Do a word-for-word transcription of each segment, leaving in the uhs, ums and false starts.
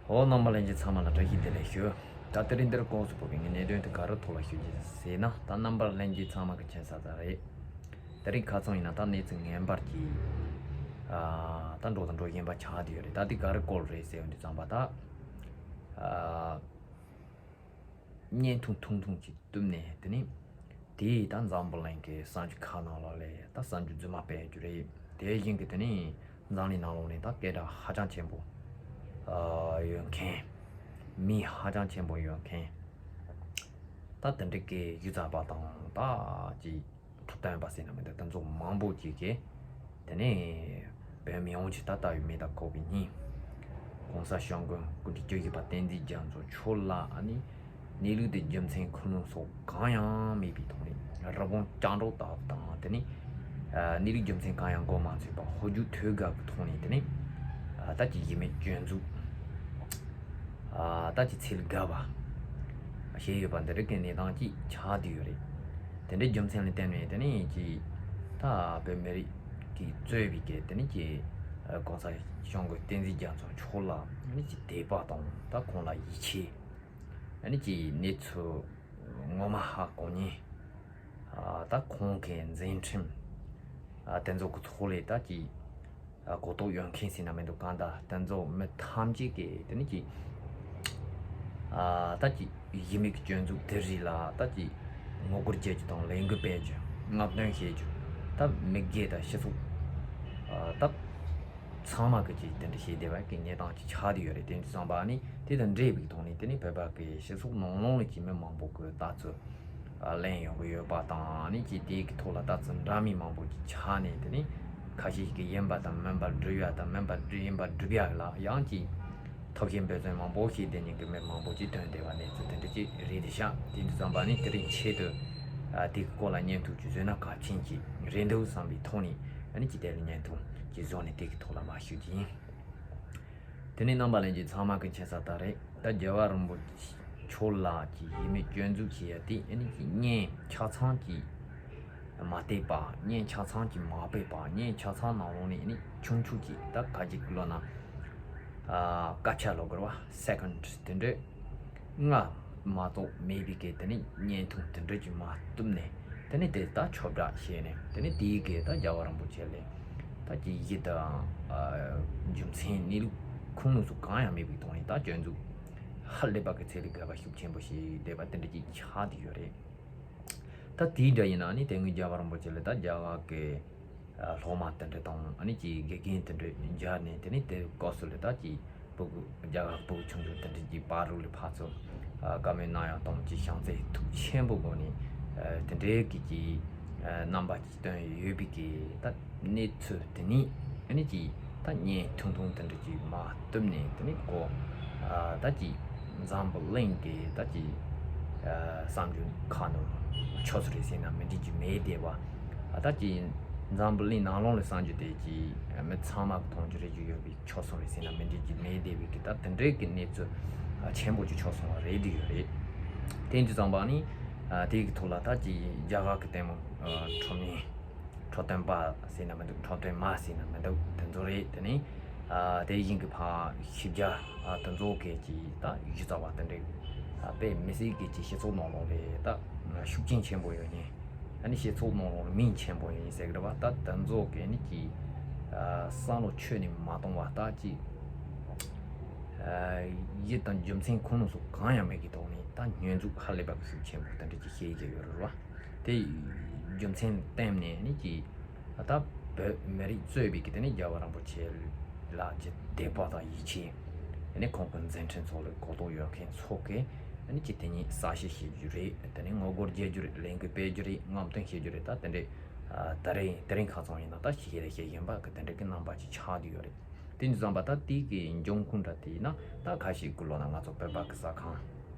ཨོ། རྣམ་པ་ལྷན་རྒྱས་ཚང་མ་ལ་བཀྲ་ཤིས་བདེ་ལེགས་ཞུ། ད་དེ་རིང་འདིར་ལྐོག་སུ་བབས་པའི་ངའི་གནད་དོན་དེ་ག་རེ་ཐོག་ལ་ཞུ་རྒྱུ་ཟེར་ན། ད་རྣམ་པ་ལྷན་རྒྱས་ཚང་མ་གི་མཁྱེན་གསལ་ལྟར་རེད། དེ་རིང་ཁ་སང་ཡིན་ན་ད་གནས་ཚུལ་ངན་པ་ཅིག་ཨ། ད་འགྲོ་དང་འགྲོ་བཞིན་པ་ཆགས་བསྡད་ཡོད་རེད། ད་དེ་ག་རེ་སྐོར་རེད་ཟེར་ཡོང་དུས་ཙམ་པ། ད་ཨ། བརྙན་ཐུང་ཐུང་ཐུང་ཅིག་བཏུབ་ནས། དེ་ནས་དེས་ད་འཛམ་བུ་གླིང་གི་གསར་འགྱུར་ཁག་ནང་ལོགས་ལ་ད་གསར་འགྱུར་རྫུན་མ་སྤེལ་རྒྱུ་རེད། དེ་བཞིན་གྱི་དེ་ནས་འཛམ་གླིང་ནང་ལོགས་ནས་ད་སྐད་གྲགས་ཧ་ཅང་ཆེན་པོ་ཨ་ཡོད་མཁན། མི་ཧ་ཅང་ཆེན་པོ་ཡོད་མཁན། ད་དེ་འདྲ་གི་གཞི་རྩ་པ་དང་ད་ཅིག་འཁྲབ་སྟོན་པ་ཟེར་ན་མི་འདུག་དེ་ཚོ་མང་པོ་ཅིག་གིས་དེ་ནས་བོད་མི་ཡོངས་ཀྱིས་ད་ལྟ་བའི་མེ་མདའ་ཁོག་པའི་སྙིང་། ༸གོང་ས་༸སྐྱབས་མགོན་སྐུ་ཕྲེང་བཅུ་བཞི་པ་བསྟན་འཛིན་རྒྱ་མཚོ་མཆོག་ལ་ཨ་ནི་གནས་ལུགས་དང་རྒྱུ་མཚན་ཁུངས་ལུང་སོགས་གང་ཡང་མེད་པའི་ཐོག་ནས། རི་བོང་ལྕགས་སྒྲོག་ལྟ་བུ་དང་། དེ་ནས་ཨ་གནས་ལུགས་རྒྱུ་མཚན་གང་ཡང་འགོ་མ་ཚུགས་པར་ཧོལ་རྒྱུག་ཐོལ་རྒལ་གྱི་ཐོག་ནས། དེ་ནས་ཨ་ད་ཅིག་ཡིད་མེད་སྐྱོན་འཛུགས། ཨ་ད་ཅིག་ཚད་ལས་བརྒལ་བ་བྱས་ཡོད་པ་འདི་རིགས་ཀྱི་གནས་སྟངས་ཅིག་ཆགས་བསྡད་ཡོད་རེད། དེ་འདྲའི་རྒྱུ་མཚན་ལ་བརྟེན་ནས་དེ་ནས་ཅིག་ད་བོད་མི་རིགས་ཀྱིས་གཙོས་པའི་གི་དེ་ནས་ཅིག་༸གོང་ས་༸སྐྱབས་མགོན་བསྟན་འཛིན་རྒྱ་མཚོ་མཆོག་ལ་ནི་ཅིག་དད་པ་དང་། ད་ཁོང་ལ་ཡིད་ཆེས། ཨ་ནི་ཅིག་གནས་ཚུལ་ངོ་མ་ཧ་གོ་མཁན། ཨ་ད་ཁོང་གི་མཛད་འཕྲིན་ཨ་དེ་ཚོ་གི་ཐོག་ལས་ད་ཅིག་ཨ་གོ་རྟོགས་ཡོད་མཁན་ཟེར་ན་མི་འདུག་གང་ལྟར་དེ་ཚོ་མི་ཐམས་ཅད་ཀྱིས་དེ་ནི་ཅིག་ཨ་ད་ཅིག་ཡིད་མེད་ཀྱི་སྐྱོན་འཛུགས་དེ་རིགས་ལ་ད་ཅིག་ངོ་རྒོལ་བྱེད་རྒྱུ་དང་ལས་འགུལ་སྤེལ་རྒྱུ། རྔམ་སྟོན་བྱེད་རྒྱུ། ད་མི་སྒེར་དང་སྤྱི་ཚོགས་ཨ་ད་ཚང་མ་གི་ཅིག་དེ་འདྲ་བྱས་བསྡད་པ་གི་གནས་སྟངས་ཅིག་ཆགས་བསྡད་ཡོད་རེད། དེ་ཚོ་བསམ་པ་ནི་དེ་དང་འབྲེལ་བའི་ཐོག་ནས་དེ་ནི་བོད་པ་གི་སྤྱི་ཚོགས་ནང་ལོགས་ལ་ཅིག་མི་མང་པོ་གི་ལྟ་ཚུལ་ཨ་གླེང་ཡོང་གི་ཡོད་པ་དང་། ཨ་ནི་ཅིག་དེའི་གི་ཐོག་ལ་ལྟ་ཚུལ་འདྲ་མིན་མང་པོ་ཅིག་ཆགས་ནས། དེ་ནི་ཁ་ཤས་ཤིག་གིས་ཡིན་པ་དང་མིན་པ་སྒྲུབ་ཡ་དང་མིན་པ་ཡིན་པ་སྒྲུབ་ཡ་ལ་ཡང་ཅིག་ཐབས་ཤེས་འབད་བརྩོན་མང་པོ་བྱས་བསྡད་མཁན་གི་མི་མང་པོ་ཅིག་ཐོན་བསྡད་པ་གནས་ཚུལ་དེ་འདྲ་ཅིག་རེད་འདུག་ཤག་དེ་འདྲ་བསམ་པ་ནི་དེ་རིང་ཆེད་དུ་ཨ་དེ་གི་སྐོར་ལ་བརྙན་ཐུང་ཅིག་བཟོས་ན་གལ་ཆེན་ཅིག་རེད་འདུག་བསམ་པའི་ཐོག་ནས། ཨ་ནི་ཅིག་དེ་ལ་བརྙན་ཐུང་ཅིག་བཟོས་ནས་དེ་གི་ཐོག་ལ་མར་ཞུ་རྒྱུ་ཡིན། དེ་ནས་རྣམ་པ་ལྷན་རྒྱས་ཚང་མ་གི་མཁྱེན་གསལ་ལྟར་རེད། ད་རྒྱལ་བ་རིན་པོ་ཆེ་མཆོག་ལ་ཅིག་ཡིད་མེད་སྐྱོན་འཛུགས་བྱེད་ཡ་དེ་ཨ་ནི་ཅིག་བརྙན་ཆ་ཚང་ཅིག་མ་བལྟས་པ། བརྙན་ཆ་ཚང་ཅིག་མ་སྤེལ་པ། བརྙན་ཆ་ཚང་ནང་ལོགས་ནས་ཨ་ནི་ཆུང་ཆུང་ཅིག་ད་ག་ཅིག་ལོ་ན་ཨ་སྐད་ཆ་ལབ་དགོས་རེད་བ། སེ་ཀན་ཌི་དེ་འདྲ་ལྔ་མ་གཏོགས་མེད་པའི་གི་དེ་ནི་བརྙན་ཐུང་དེ་འདྲ་ཅིག་མ་བཏུབ་ནས། དེ་ནི་དེ་ད་ཁྱབ་བསྒྲགས་བྱས་ནས། དེ་ནི་དེའི་གི་ད་རྒྱལ་བ་རིན་པོ་ཆེ་ལ་ད་ཅིག་ཡིད་དང་ཨ་རྒྱུ་མཚན་གནས་ལུགས་ཁུངས་ལུང་སོགས་གང་ཡང་མེད་པའི་ཐོག་ནས་ད་སྐྱོན་འཛུགས་ཧ་ལས་པ་གི་ཚད་ལས་བརྒལ་བ་ཤུགས་ཆེན་པོ་བྱས་བསྡད་པ་དེ་འདྲ་ཅིག་ཆགས་བསྡད་ཡོད་རེད། ད་དེའི་འདྲ་ཡིན་ན་ནི་དེ་སྔོན་རྒྱལ་བ་རིན་པོ་ཆེ་ལ་ད་རྒྱ་གར་གི་ཨ་སློབ་མ་དེ་འདྲ་དང་། ཨ་ནི་ཅིག་དགེ་རྒན་དེ་འདྲ་མཇལ་ནས། དེ་ནི་དེ་སྐབས་སུ་ལ་ད་ཅིག་ཕྲུ་གུ་རྒྱ་གར་ཕྲུ་གུ་ཆུང་ཆུང་དེ་འདྲ་ཅིག་བར་རུ་ལ་ཕར་ཚུར་ཨ་བཀའ་མོལ་གནང་ཡག་དང་། ཅིག་བྱམས་བརྩེའི་ཐུགས་ཆེན་པོའི་སྒོ་ནས་ཨ་དེ་འདྲའི་གི་ཅིག་ཨ་རྣམ་པ་ཅིག་སྟོན་ཡོད་པའི་གི་ད་གནས་ཚུལ་དེ་ནི་ཨ་ནི་ཅིག་ད་བརྙན་ཐུང་ཐུང་དེ་འདྲ་ཅིག་མ་བཏུབ་ནས། དེ་ནི་ཁོ་ཨ་ད་ཅིག་འཛམ་བུ་གླིང་གི་ད་ཅིག་ཨ་གསར་འགྱུར་ཁག་ནང་ཆགས་སོང་རེད་ཟེར་ན་མི་འགྲིག་རྒྱུ་མེད་བསྡད་པ། ཨ་ད་ཅིག་འཛམ་བུ་གླིང་ནང་ལོགས་ལ་གསར་འགྱུར་དེ་ཅིག་མི་ཚང་མ་གིས་མཐོང་རྒྱུ་རེད་རྒྱུ་ཡོད་པའི་ཆགས་སོང་རེད་ཟེར་ན་མི་འགྲིག་རྒྱུ་མེད་བསྡད་པའི་གི་ད་དེ་འདྲའི་གི་གནས་ཚུལ་ཨ་ཆེན་པོ་ཅིག་ཆགས་སོང་བ་རེད་བསྡད་ཡོད་རེད། དེ་འདྲ་བསམ་པ་ནི་ཨ་དེ་གི་ཐོག་ལ་ད་ཅིག་རྒྱ་གར་གི་ལྟད་མོ་ཨ་འཁྲབ་མཁན། འཁྲབ་སྟོན་པ་ཟེར་ན་མི་འདུག་འཁྲབ་སྟོན་མ་ཟེར་ན་མི་འདུག་དེ་ཚོ་རེད། དེ་ནས་ཨ་དེ་བཞིན་གྱི་ཕར་ཞིབ་ཆ་ཨ་དེ་ཚོ་གི་ཅིག་ད་གཞི་རྩ་བ་དེ་འདྲ་ཨ་དཔེ་མི་སྲིད་ཀྱི་ཅིག་སྤྱི་ཚོགས་ནང་ལོགས་ལ་ད་ཤུགས་རྐྱེན་ཆེན་པོ་ཡོད་མཁན། ཨ་ནི་སྤྱི་ཚོགས་ནང་ལོགས་ལ་མིང་ཆེན་པོ་ཡོད་མཁན་ཟེར་གི་རེད་བ། ད་དེ་ཚོ་གི་ནི་ཅིག་ཨ་བསམ་བློ་ཁྱོན་ནས་མ་གཏོང་བ། ད་ཅིག་ཨ་ཡིད་དང་རྒྱུ་མཚན་ཁུངས་ལུང་སོགས་གང་ཡང་མེད་ཀྱི་ཐོག་ནས་ད་སྐྱོན་འཛུགས་ཧ་ལས་པ་གི་ཤུགས་ཆེན་པོ་དེ་འདྲ་ཅིག་བྱེད་ཀྱི་ཡོད་རེད་བ། དེ་རྒྱུ་མཚན་བསྟན་ནས་ནི་ཅིག་ད་བོད་མི་རིགས་གཙོས་པའི་གི་དེ་ནི་རྒྱལ་བ་རིན་པོ་ཆེ་ལ་ཅིག་དད་པ་དང་ཡིད་ཆེས། དེ་ནི་ཁོང་གི་མཛད་འཕྲིན་ཚོ་ལ་གོ་རྟོགས་ཡོད་མཁན་ཚོ་གིས་དེ་ནི་ཅིག་དེ་ཉིད་གསལ་བཤད་བྱེད་རྒྱུ་རེད། དེ་ནི་ངོ་རྒོལ་རྒྱག་རྒྱུ་རེད། ལས་འགུལ་སྤེལ་རྒྱུ་རེད། རྔམ་སྟོན་བྱེད་རྒྱུ་རེད། ད་དེ་འདྲའི་ཨ་དེ་རིང་དེ་རིང་ཁ་སང་ཡིན་ན་ད་ཞིག་རེ་བྱེད་བཞིན་པ་གི་དེ་འདྲ་གི་རྣམ་པ་ཅིག་ཆགས་བསྡད་ཡོད་རེད། དེ་འདྲ་བསམ་པ་ད་དེ་གི་འབྱུང་ཁུངས་འདྲ་དེ་ཡིན་ན། ད་ཁ་ཤས་ཀྱི་ལོ་ན་ང་ཚོ་བོད་པ་གི་ཟ་ཁང་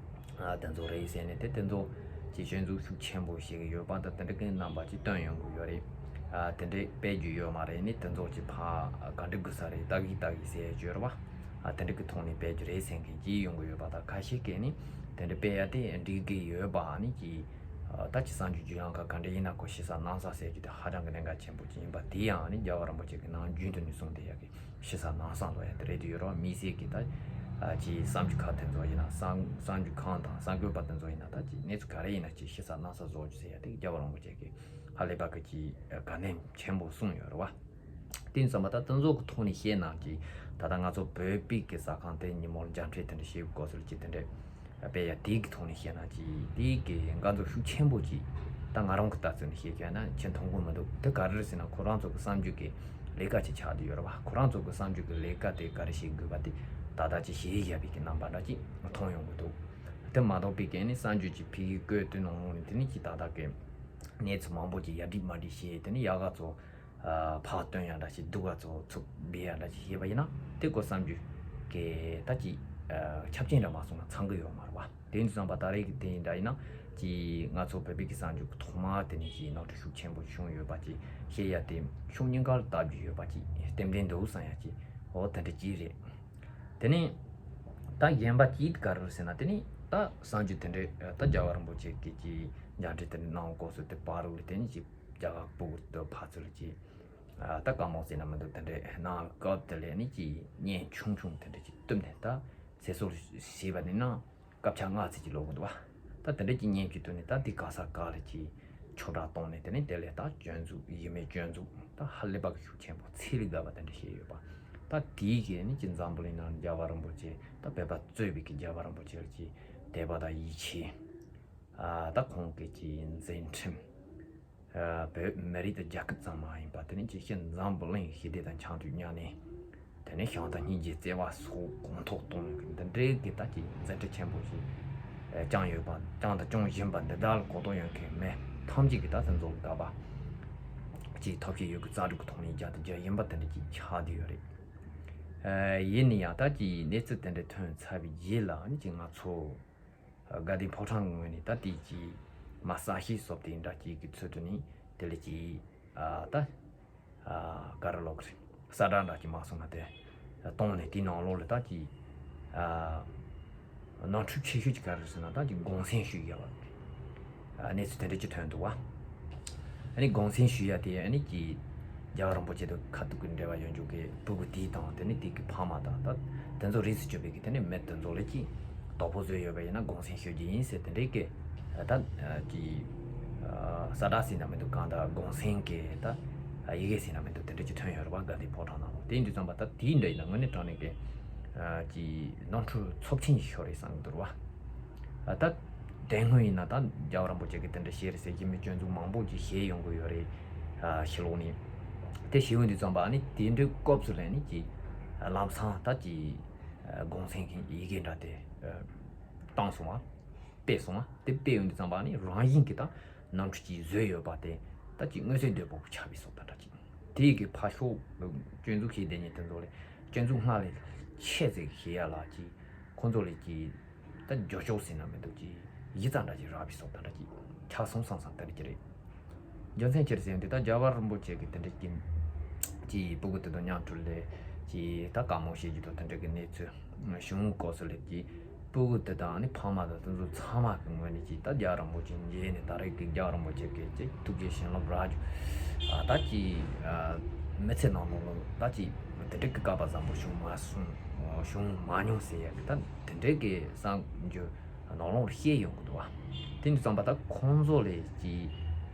ཨ་དེ་ཚོ་རེད་ཟེར་ནས་དེ་དེ་ཚོ་ཅིག་སྐྱོན་འཛུགས་ཤུགས་ཆེན་པོ་བྱེད་ཀྱི་ཡོད་པ་འདི་དེ་འདྲ་གི་རྣམ་པ་ཅིག་སྟོན་ཡོང་གི་ཡོད་རེད། ཨ་དེ་འདྲས་སྤེལ་རྒྱུ་ཡོད་མ་རེད། ནི་དེ་ཚོ་ཅིག་ཕར་ག་འདྲ་དགོས་ས་རེད། ལྟ་གི་ལྟ་གི་ཟེར་ཡ་ཅིག་ཡོད་རེད་བ། ཨ་དེ་འདྲ་གི་ཐོག་ནས་སྤེལ་རྒྱུ་རེད་ཟེར་མཁན་ཅིག་ཡོང་གི་ཡོད་པ། ད་ཁ་ཤས་ཀྱིས་ནི་དེ་འདྲ་སྤེལ་ཡ་དེ་འགྲིག་གི་ཡོད་པ་ནི་ཅིག་ཨ་ད་ཅིག་གསར་འགྱུར་བརྒྱུད་ལམ་ཁག་ག་འདྲ་ཡིན་ན་ཁོ་ཞེ་ས་ནང་ས་ཟེར་རྒྱུ་དེ་ཧ་ཅང་གི་གནད་འགག་ཆེན་པོ་ཅིག་ཡིན་པ། དེ་ཡང་ནི་རྒྱལ་བ་རིན་པོ་ཆེ་གི་ནམ་རྒྱུན་དུ་ནས་གསུངས་བསྡད་ཡ་གི་ཞེ་ས་ནང་ས་ལོ་ཡ་དེ་རེད་དེ་ཡོད་རེད་བ། དམིགས་བསལ་གྱི་ད་ ཨ་ཅིག་གསར་འགྱུར་ཁག་དེ་ཚོ་ཡིན་ན། གསར་གསར་འགྱུར་ཁང་དང་གསར་འགོད་པ་དེ་ཚོ་ཡིན་ན། ད་ཅིག་གནས་ཚུལ་ག་རེ་ཡིན་ན་ཅིག་ཞིབ་ཚགས་གནང་ས་བཟོ་རྒྱུ་ཟེར་ཡ་དེ་རྒྱལ་བ་རིན་པོ་ཆེ་གིས་ཧ་ལས་པ་གི་ཅིག་དགའ་ལྡན་ཆེན་པོ་གསུངས་ཡོད་རེད་བ། དེ་ཡིན་ཙང་མ་ད་དེ་ཚོ་གི་ཐོག་ནས་བཤད་ན་ཅིག་ད་ལྟ་ང་ཚོ་བོད་པའི་གི་ཟ་ཁང་དེ་ཉིན་མོར་མཇལ་འཕྲད་དེ་འདྲ་བྱེད་དགོས་ཚུལ་ཅིག་དེ་འདྲ་སྤེལ་ཡ་དེའི་གི་ཐོག་ནས་བཤད་ན། ཅིག་དེའི་གི་འགལ་འཛོམས་ཤུགས་ཆེན་པོ་ཅིག་ད་ང་རང་གི་ལྟ་ཚུལ་ནས་བཤད་ཀྱང་ན་ཅིག་མཐོང་གི་མི་འདུག་དེ་ག་རེ་རེད་ཟེར་ན། ཁོ་རང་ཚོ་གི་གསར་འགྱུར་གི་ལས་ཀ་ཅིག་ཆགས་བསྡད་ཡོད་རེད་བ། ཁོ་རང་ཚོ་གི་གསར་འགྱུར་གི་ལས་ཀ་དེ་ག་རེ་བྱེད་དགོས་པ་དེ་ད་ལྟ་ཅིག་བྱེད་བཞག་པའི་གི་རྣམ་པ་འདྲ་ཅིག་མཐོང་ཡོང་གི་འདུག་དེ་མ་གཏོགས་པའི་གི་ནི་གསར་འགྱུར་ཅིག་ཕ་གིར་བཀོད་དུས་ནང་ལོགས་ནས་དེ་ནི་ཅིག་ད་ལྟ་གི་གནས་ཚུལ་མང་པོ་ཅིག་ཡར་སྒྲིག་མར་སྒྲིག་བྱས། དེ་ནི་ཡག་ག་ཚོ་ཨ་ཕར་སྟོན་ཡ་འདྲ་ཞིག། སྡུག་ག་ཚོ་ཚུར་སྦས་ཡ་འདྲ་ཞིག་བྱས་པ་ཡིན་ན། དེ་ཀོ་གསར་འགྱུར་གི་ད་ཅིག་ཨ་ཁྱབ་ཆེན་འདྲ་མ་སོང་ན་ཚང་གི་ཡོད་མ་རེད་བ། དེ་ཡིན་དུས་ཙམ་པ་ད་རེས་ཀྱི་དེ་ཡིན་འདྲ་ཡིན་ན། ཅིག་ང་ཚོ་བོད་པའི་གི་གསར་འགྱུར་གི་ཐོག་མ་དེ་ནས་ཅིག་ནོར་འཁྲུལ་ཤུགས་ཆེན་པོ་བྱུང་ཡོད་པ་ཅིག་བཤད་ཡ་དེ་ཕྱོགས་གཉིས་ཀ་ལ་ལྟ་རྒྱུ་ཡོད་པ་ཅིག་ཏན་ཏན་འདུག་བསམ་ཡ་ཅིག་འོ་དེ་འདྲ་ཅིག་རེད། དེ་ནས་ད་གཞན་པ་ཅིག་ག་རེ་རེད་ཟེར་ན། དེ་ནས་ད་གསར་འགྱུར་དེ་འདྲའི་ད་རྒྱལ་བ་རིན་པོ་ཆེ་གི་ཅིག་མཇལ་འཕྲད་དེ་འདྲ་གནང་སྐབས་སུ་དེ་བར་དུ་ལ་དེ་ནས་ཅིག་རྒྱ་གར་སྤུ་གུ་དེ་ཕར་ཚུར་ལ་ཅིག་ཨ་ད་བཀའ་མོལ་ཟེར་ན་མི་འདུག་དེ་འདྲའི་གནང་སྐབས་དེ་ལ་ནི་ཅིག་བརྙན་ཆུང་ཆུང་དེ་འདྲ་ཅིག་བཏོན་ནས། ད་ཚེ་སྲོག་ཤི་བ་ནི་ན་སྐབས་ཆ་ལྔ་ཙམ་ཅིག་ལོག་གི་འདུག་བ། ད་དེ་འདྲ་ཅིག་བརྙན་ཅིག་བཏོན་ནས། ད་དེ་ག་ས་ག་ལ་ཅིག་ཁྱབ་བསྒྲགས་བཏང་ནས། དེ་ནས་དེ་ལས་ད་སྐྱོན་འཛུགས། ཡིན་མིན་སྐྱོན་འཛུགས། ད་ཧ་ལས་པ་གི་ཤུགས་ཆེན་པོ་ཚད་ལས་བརྒལ་བ་དེ་འདྲ་བྱས་ཡོད་པ། ད་དེའི་གི་ནི་ཅིག་འཛམ་བུ་གླིང་ནང་རྒྱལ་བ་རིན་པོ་ཆེ། ད་བོད་པ་གཙོས་པའི་གི་རྒྱལ་བ་རིན་པོ་ཆེ་ལ་ཅིག་དད་པ་དང་ཡིད་ཆེས། ཨ་ད་ཁོང་གི་ཅིག་མཛད་འཕྲིན། ཨ་བོད་མི་རིགས་དང་རྒྱལ་ཁབ་ཙམ་མ་ཡིན་པ། དེ་ནས་ཅིག་ཤིན་འཛམ་བུ་གླིང་ཞི་བདེ་དང་འཆམ་མཐུན་མཉམ་གནས། དེ་ནས་བྱམས་དང་སྙིང་རྗེ་བརྩེ་བ་སོགས་གོང་མཐོར་གཏོང་ནས། འདི་འདྲའི་གི་ད་ཅིག་མཛད་འཕྲིན་ཆེན་པོ་ཞིག་ཨ་བསྐྱངས་ཡོད་པ། བསྐྱངས་དང་སྐྱོང་བཞིན་པ་འདི་དག་ལ་གོ་རྟོགས་ཡོད་མཁན་མི་ཐམས་ཅད་ཀྱིས་ད་དེ་ཚོ་ལ་དགག་པ་ཅིག་ཐབས་ཤེས་ཡོད་རྒུ་རྩལ་སྤྲུགས་ཀྱི་ཐོག་ནས་རྒྱག་དང་རྒྱག་བཞིན་པ་དེ་འདྲ་ཅིག་ཆགས་བསྡད་ཡོད་རེད། ཨ་ཡིན་ན་ཡང་ད་ཅིག་གནས་ཚུལ་དེ་འདྲ་ཐོན་ཚར་བའི་རྗེས་ལ་ནི་ཅིག་ང་ཚོ་དགའ་ལྡན་ཕོ་བྲང་གི་ངོས་ནས་ད་དེ་ཅིག་མ་གསལ་བཤད་སོགས་དེ་འདྲ་ཅིག་གི་ཚུལ་དུ་ནི་དེ་ལས་ཅིག་ཨ་ད་ཨ་ག་རེ་ལབ་དགོས་རེད། གསལ་བསྒྲགས་འདྲ་ཅིག་མ་སོང་ན་དེ་བཏང་ནས། དེའི་ནང་ལོགས་ལ་ད་ཅིག་ཨ་ནོར་འཁྲུལ་ཆེ་ཤོས་ཅིག་ག་རེ་ཟེར་ན། ད་ཅིག་དགོངས་སེལ་ཞུས་ཡོད་པ། ཨ་གནས་ཚུལ་དེ་འདྲ་ཅིག་ཐོན་འདུག་བ། ཨ་ནི་དགོངས་སེལ་ཞུ་ཡ་དེ་ཨ་ནི་ཀྱི་རྒྱལ་བ་རིན་པོ་ཆེ་དང་ཁ་ཐུག་གི་འབྲེལ་བ་ཡོད་རྒྱུ་གི་སྤུ་གུ་དེ་དང་། དེ་ནི་དེ་གི་ཕ་མ་དང་། ད་དེ་ཚོ་རིས་སུ་ཆོད་པའི་གི་དེ་ནི་མི་དེ་ཚོ་ལ་ཀྱི་དོ་ཕོག་བཟོས་ཡོད་པ་ཡིན་ན་དགོངས་སེལ་ཞུ་རྒྱུ་ཡིན་ཟེར། དེ་འདྲའི་གི་ད་ཀྱི་གསལ་བསྒྲགས་ཟེར་ན་མི་འདུག་གང་ལྟར་དགོངས་སེལ་གི་ད་ཡི་གེ་ཟེར་ན་མི་འདུག་དེ་འདྲ་ཅིག་ཐོན་ཡོད་རེད་བ། དགའ་ལྡན་ཕོ་བྲང་ནང་ལ། དེ་ཡིན་དུས་ཙམ་པ་ད་དེའི་འདྲ་ཡིན་ན་དངོས་གནས་དྲང་གནས་གི་ཀྱི་ནོར་འཁྲུལ་ཚབས་ཆེན་ཞིག་ཤོར་རེད་བསམ་གི་འདུག་རེད་བ། ཨ་ད་དེ་སྔོན་ཡིན་ན་ད་རྒྱལ་བ་རིན་པོ་ཆེ་གིས་དེ་འདྲ་བཤད་རེད་ཟེར་གྱི་མི་སྐྱོན་འཛུགས་མང་པོ་ཅིག་བྱས་ཡོང་གི་ཡོད་རེད། ཨ་ཕྱི་ལོགས་ནས་དེ་བྱས་ཡོང་དུས་ཙམ་པ་ཨ་ནི་དེ་འདྲའི་སྐབས་སུ་ལ་ནི་ཀྱི་ཨ་ལམ་སང་ད་ཀྱི་ཨ་དགོངས་སེལ་གྱི་ཡི་གེ་འདྲ་དེ་ཨ་བཏང་སོང་བ། སྤེལ་སོང་བ། དེ་སྤེལ་ཡོང་དུས་ཙམ་པ་ཨ་ནི་རང་བཞིན་གྱིས་ད་ནོར་འཁྲུལ་ཅིག་བཟོས་ཡོད་པ་དེ་ད་ཀྱི་མངོན་གསལ་དོད་པོ་ཆགས་པའི་བཟོ་ལྟ་འདྲ་ཅིག་དེ་ཡི་གི་ཕར་ཕྱོགས་སྐྱོན་འཛུགས་བྱས་བསྡད་མཁན་དེ་ཚོ་ལ་སྐྱོན་འཛུགས་སྔར་ལས་ཆེ་ཙམ་བྱེད་ཡ་ལ་ཅིག་ཁོང་ཚོ་ལ་ཅིག་ད་རྒྱབ་སྐྱོར་ཟེར་ན་མི་འདུག་ཅིག་གཞི་རྩ་འདྲ་ཅིག་རག་པའི་བཟོ་ལྟ་འདྲ་ཅིག་ཆགས་སོང་བསམ་བསམ་དེ་འདྲ་ཅིག་རེད། རྒྱུ་མཚན་ཅི་རེད་ཟེར་ན། དེ་ད་རྒྱལ་བ་རིན་པོ་ཆེ་གིས་དེ་འདྲ་ཅིག་ཅིག་སྤུ་གུ་དེ་དང་མཉམ་དུ་ལ་ཅིག་ད་བཀའ་མོལ་བྱེད་རྒྱུ་དང་དེ་འདྲ་གི་གནས་ཚུལ་བྱུང་སྐབས་སུ་ལ་ཀྱི་སྤུ་གུ་དེ་དང་ནི་ཕ་མ་དང་དེ་ཚོ་ཚང་མ་གི་ངོས་ནས་ཀྱི་ད་རྒྱལ་བ་རིན་པོ་ཆེ་མཇལ་ནས། ད་རེས་ཀྱི་རྒྱལ་བ་རིན་པོ་ཆེ་གི་ཅིག་ཐུགས་རྗེ་བྱིན་རླབས་རག་རྒྱུ། ཨ་ད་ཀྱི་ཨ་མི་ཚེ་ནང་ལོགས་ལ་ད་ཀྱི་དེ་འདྲ་གི་སྐལ་པ་བཟང་པོ་བྱུང་མ་སོང་། བྱུང་མ་མྱོང་ཟེར་ཡ་གི་ད་དེ་འདྲ་གི་གསར་འགྱུར་ནང་ལོགས་ལ་བཤད་ཡོང་གི་འདུག་བ། དེ་འདྲ་ཙམ་པ་ད་ཁོང་ཚོ་ལ་ཀྱི་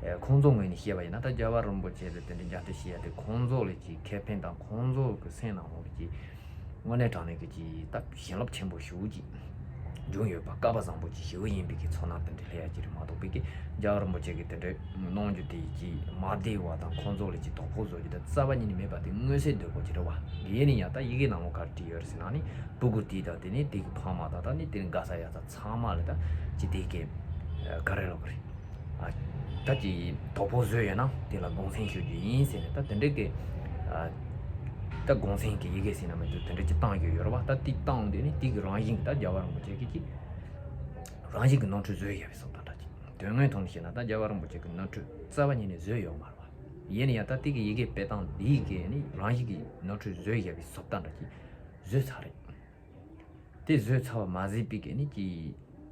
ཨ་ཁོང་ཚོ་ངོས་ནས་བཤད་པ་ཡིན་ན། ད་རྒྱལ་བ་རིན་པོ་ཆེ་ལ་དེ་འདྲ་མཇལ་འཕྲད་བྱེད་ཡ་དེ་ཁོང་ཚོ་ལ་ཀྱི་ཁེ་ཕན་དང་ཁོང་ཚོ་གི་སེམས་ནང་ལོགས་ལ་ཀྱི་དངོས་གནས་དྲང་གནས་ཀྱི་ཅིག་ད་བྱིན་རླབས་ཆེན་པོ་ཞེ་པོ་ཅིག་འབྱུང་ཡོད་པ། སྐལ་པ་བཟང་པོ་ཅིག་ཞེ་པོ་ཡིན་པའི་གི་ཚོར་སྣང་དེ་འདྲ་སླེབས་ཡ་ཅིག་རེད་མ་གཏོགས་པའི་གི་རྒྱལ་བ་རིན་པོ་ཆེ་གིས་དེ་འདྲ་གནང་རྒྱུ་དེ་ཅིག་མ་བདེ་བ་དང་ཁོང་ཚོ་ལ་ཅིག་དོ་ཕོག་བཟོ་རྒྱུ་དེ་རྩ་བ་ཉིད་ནས་མེད་པ་དེ་མངོན་གསལ་དོད་པོ་ཅིག་རེད་བ། ཡིན་ན་ཡང་ད་ཡི་གེ་ནང་ལོགས་ག་རེ་བྲིས་ཡོད་རེད་ཟེར་ན་ནི། སྤུ་གུ་དེ་དང་དེ་ནས་དེ་གི་ཕ་མ་དང་། ད་ནི་དེ་ནི་དགའ་ས་ཡག་ས་ཚང་མ་ལ་ད་ཅིག་དེ་གི་ག་རེ་ལབ་དགོས་རེད། ཨ་ད་ཅིག་དོ་ཕོག་བཟོས་ཡོད་ན་དེ་ལ་དགོངས་སེལ་ཞུ་རྒྱུ་ཡིན་ཟེར་ནས། ད་དེ་འདྲ་གི་ཨ་ད་དགོངས་སེལ་གྱི་ཡི་གེ་ཟེར་ན་མི་འདུག་དེ་འདྲ་ཅིག་བཏང་ཡོད་ཡོད་རེད་བ། ད་དེ་བཏང་དུས་ནི་དེ་གི་རང་བཞིན་གྱི་ད་རྒྱལ་བ་རིན་པོ་ཆེ་གིས་ཅིག་རང་བཞིན་གྱི་ནོར་འཁྲུལ་བཟོས་ཡོད་པའི་བཟོ་ལྟ་འདྲ་ཅིག་དོན་དངོས་ཐོག་ནས་བཤད་ན་ད་རྒྱལ་བ་རིན་པོ་ཆེ་གིས་ནོར་འཁྲུལ་རྩ་བ་ཉིད་ནས་བཟོས་ཡོད་མ་རེད་བ། ཡིན་ན་ཡང་ད་དེ་གི་ཡི་གེ་སྤེལ་སྟངས་འདི་གིས་ནི་རང་བཞིན་གྱི་ནོར་འཁྲུལ་བཟོས་ཡོད་པའི་བཟོ་ལྟ་འདྲ་ཅིག་བཟོས་ཚར་རེད། དེ་བཟོས་ཚར་བ་མ་ཟད་པའི་གི་ནི་ཀྱི་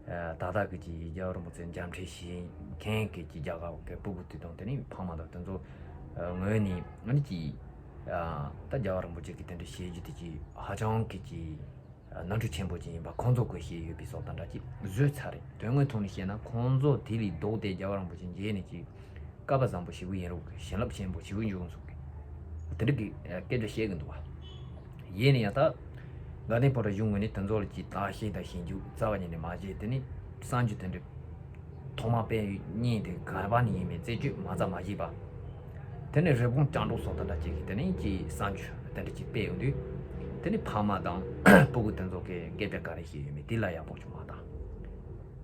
ཨ་ད་ལྟ་གི་ཀྱི་རྒྱལ་བ་རིན་པོ་ཆེ་མཇལ་འཕྲད་བྱེད་མཁན་གི་ཀྱི་རྒྱ་གར་གི་སྤུ་གུ་དེ་དང་དེ་ནི་ཕ་མ་དང་དེ་ཚོ་ཨ་ངོས་ནས་ཨ་ནི་ཀྱི་ཨ་ད་རྒྱལ་བ་རིན་པོ་ཆེ་གིས་དེ་འདྲ་བྱེད་རྒྱུ་དེ་ཀྱི་ཧ་ཅང་གི་ཀྱི་ ནོར་འཁྲུལ་ཆེན་པོ་ཅིག་ཡིན་པ་ཁོང་ཚོ་གིས་ཤེས་ཡོད་པའི་བཟོ་ལྟ་འདྲ་ཅིག་བཟོས་ཚར་རེད། དོན་དངོས་ཐོག་ནས་བཤད་ན་ཁོང་ཚོ་དེ་ལས་ལྡོག་སྟེ་རྒྱལ་བ་རིན་པོ་ཆེ་མཇལ་ནས་ཅིག་སྐལ་པ་བཟང་པོ་ཞེ་པོ་ཡིན་རུང་གི། བྱིན་རླབས་ཆེན་པོ་ཞེ་པོ་འབྱུང་སོང་གི། དེ་འདྲ་གི་སྐད་ཆ་བཤད་གི་འདུག་བ། ཡིན་ན་ཡང་ད་དགའ་ལྡན་ཕོ་བྲང་གཞུང་ངོས་ནས་དེ་ཚོ་ལ་ཅིག་བརྟག་ཞིབ་དང་ཞིབ་འཇུག་རྩ་བ་ཉིད་ནས་མ་བྱས། དེ་ནས་གསར་འགྱུར་དེ་འདྲ་ཐོག་མ་སྤེལ་ཉིན་དེ་ག་པ་ནས་ཡིན་མིན་རྩད་གཅོད་མ་རྩ་མ་བྱས་པ། དེ་ནས་རི་བོང་ལྕགས་སྒྲོག་སོགས་དང་འདྲ་ཅིག་གིས་དེ་ནས་ཀྱི་གསར་འགྱུར་དེ་འདྲ་ཅིག་སྤེལ་ཡོང་དུས། དེ་ནས་ཕ་མ་དང་སྤུ་གུ་དེ་ཚོ་གིས་སྐད་ཆ་ག་རེ་བཤད་ཡོད་མེད་དེ་ལ་ཡག་པོ་ཅིག་མ་བལྟ།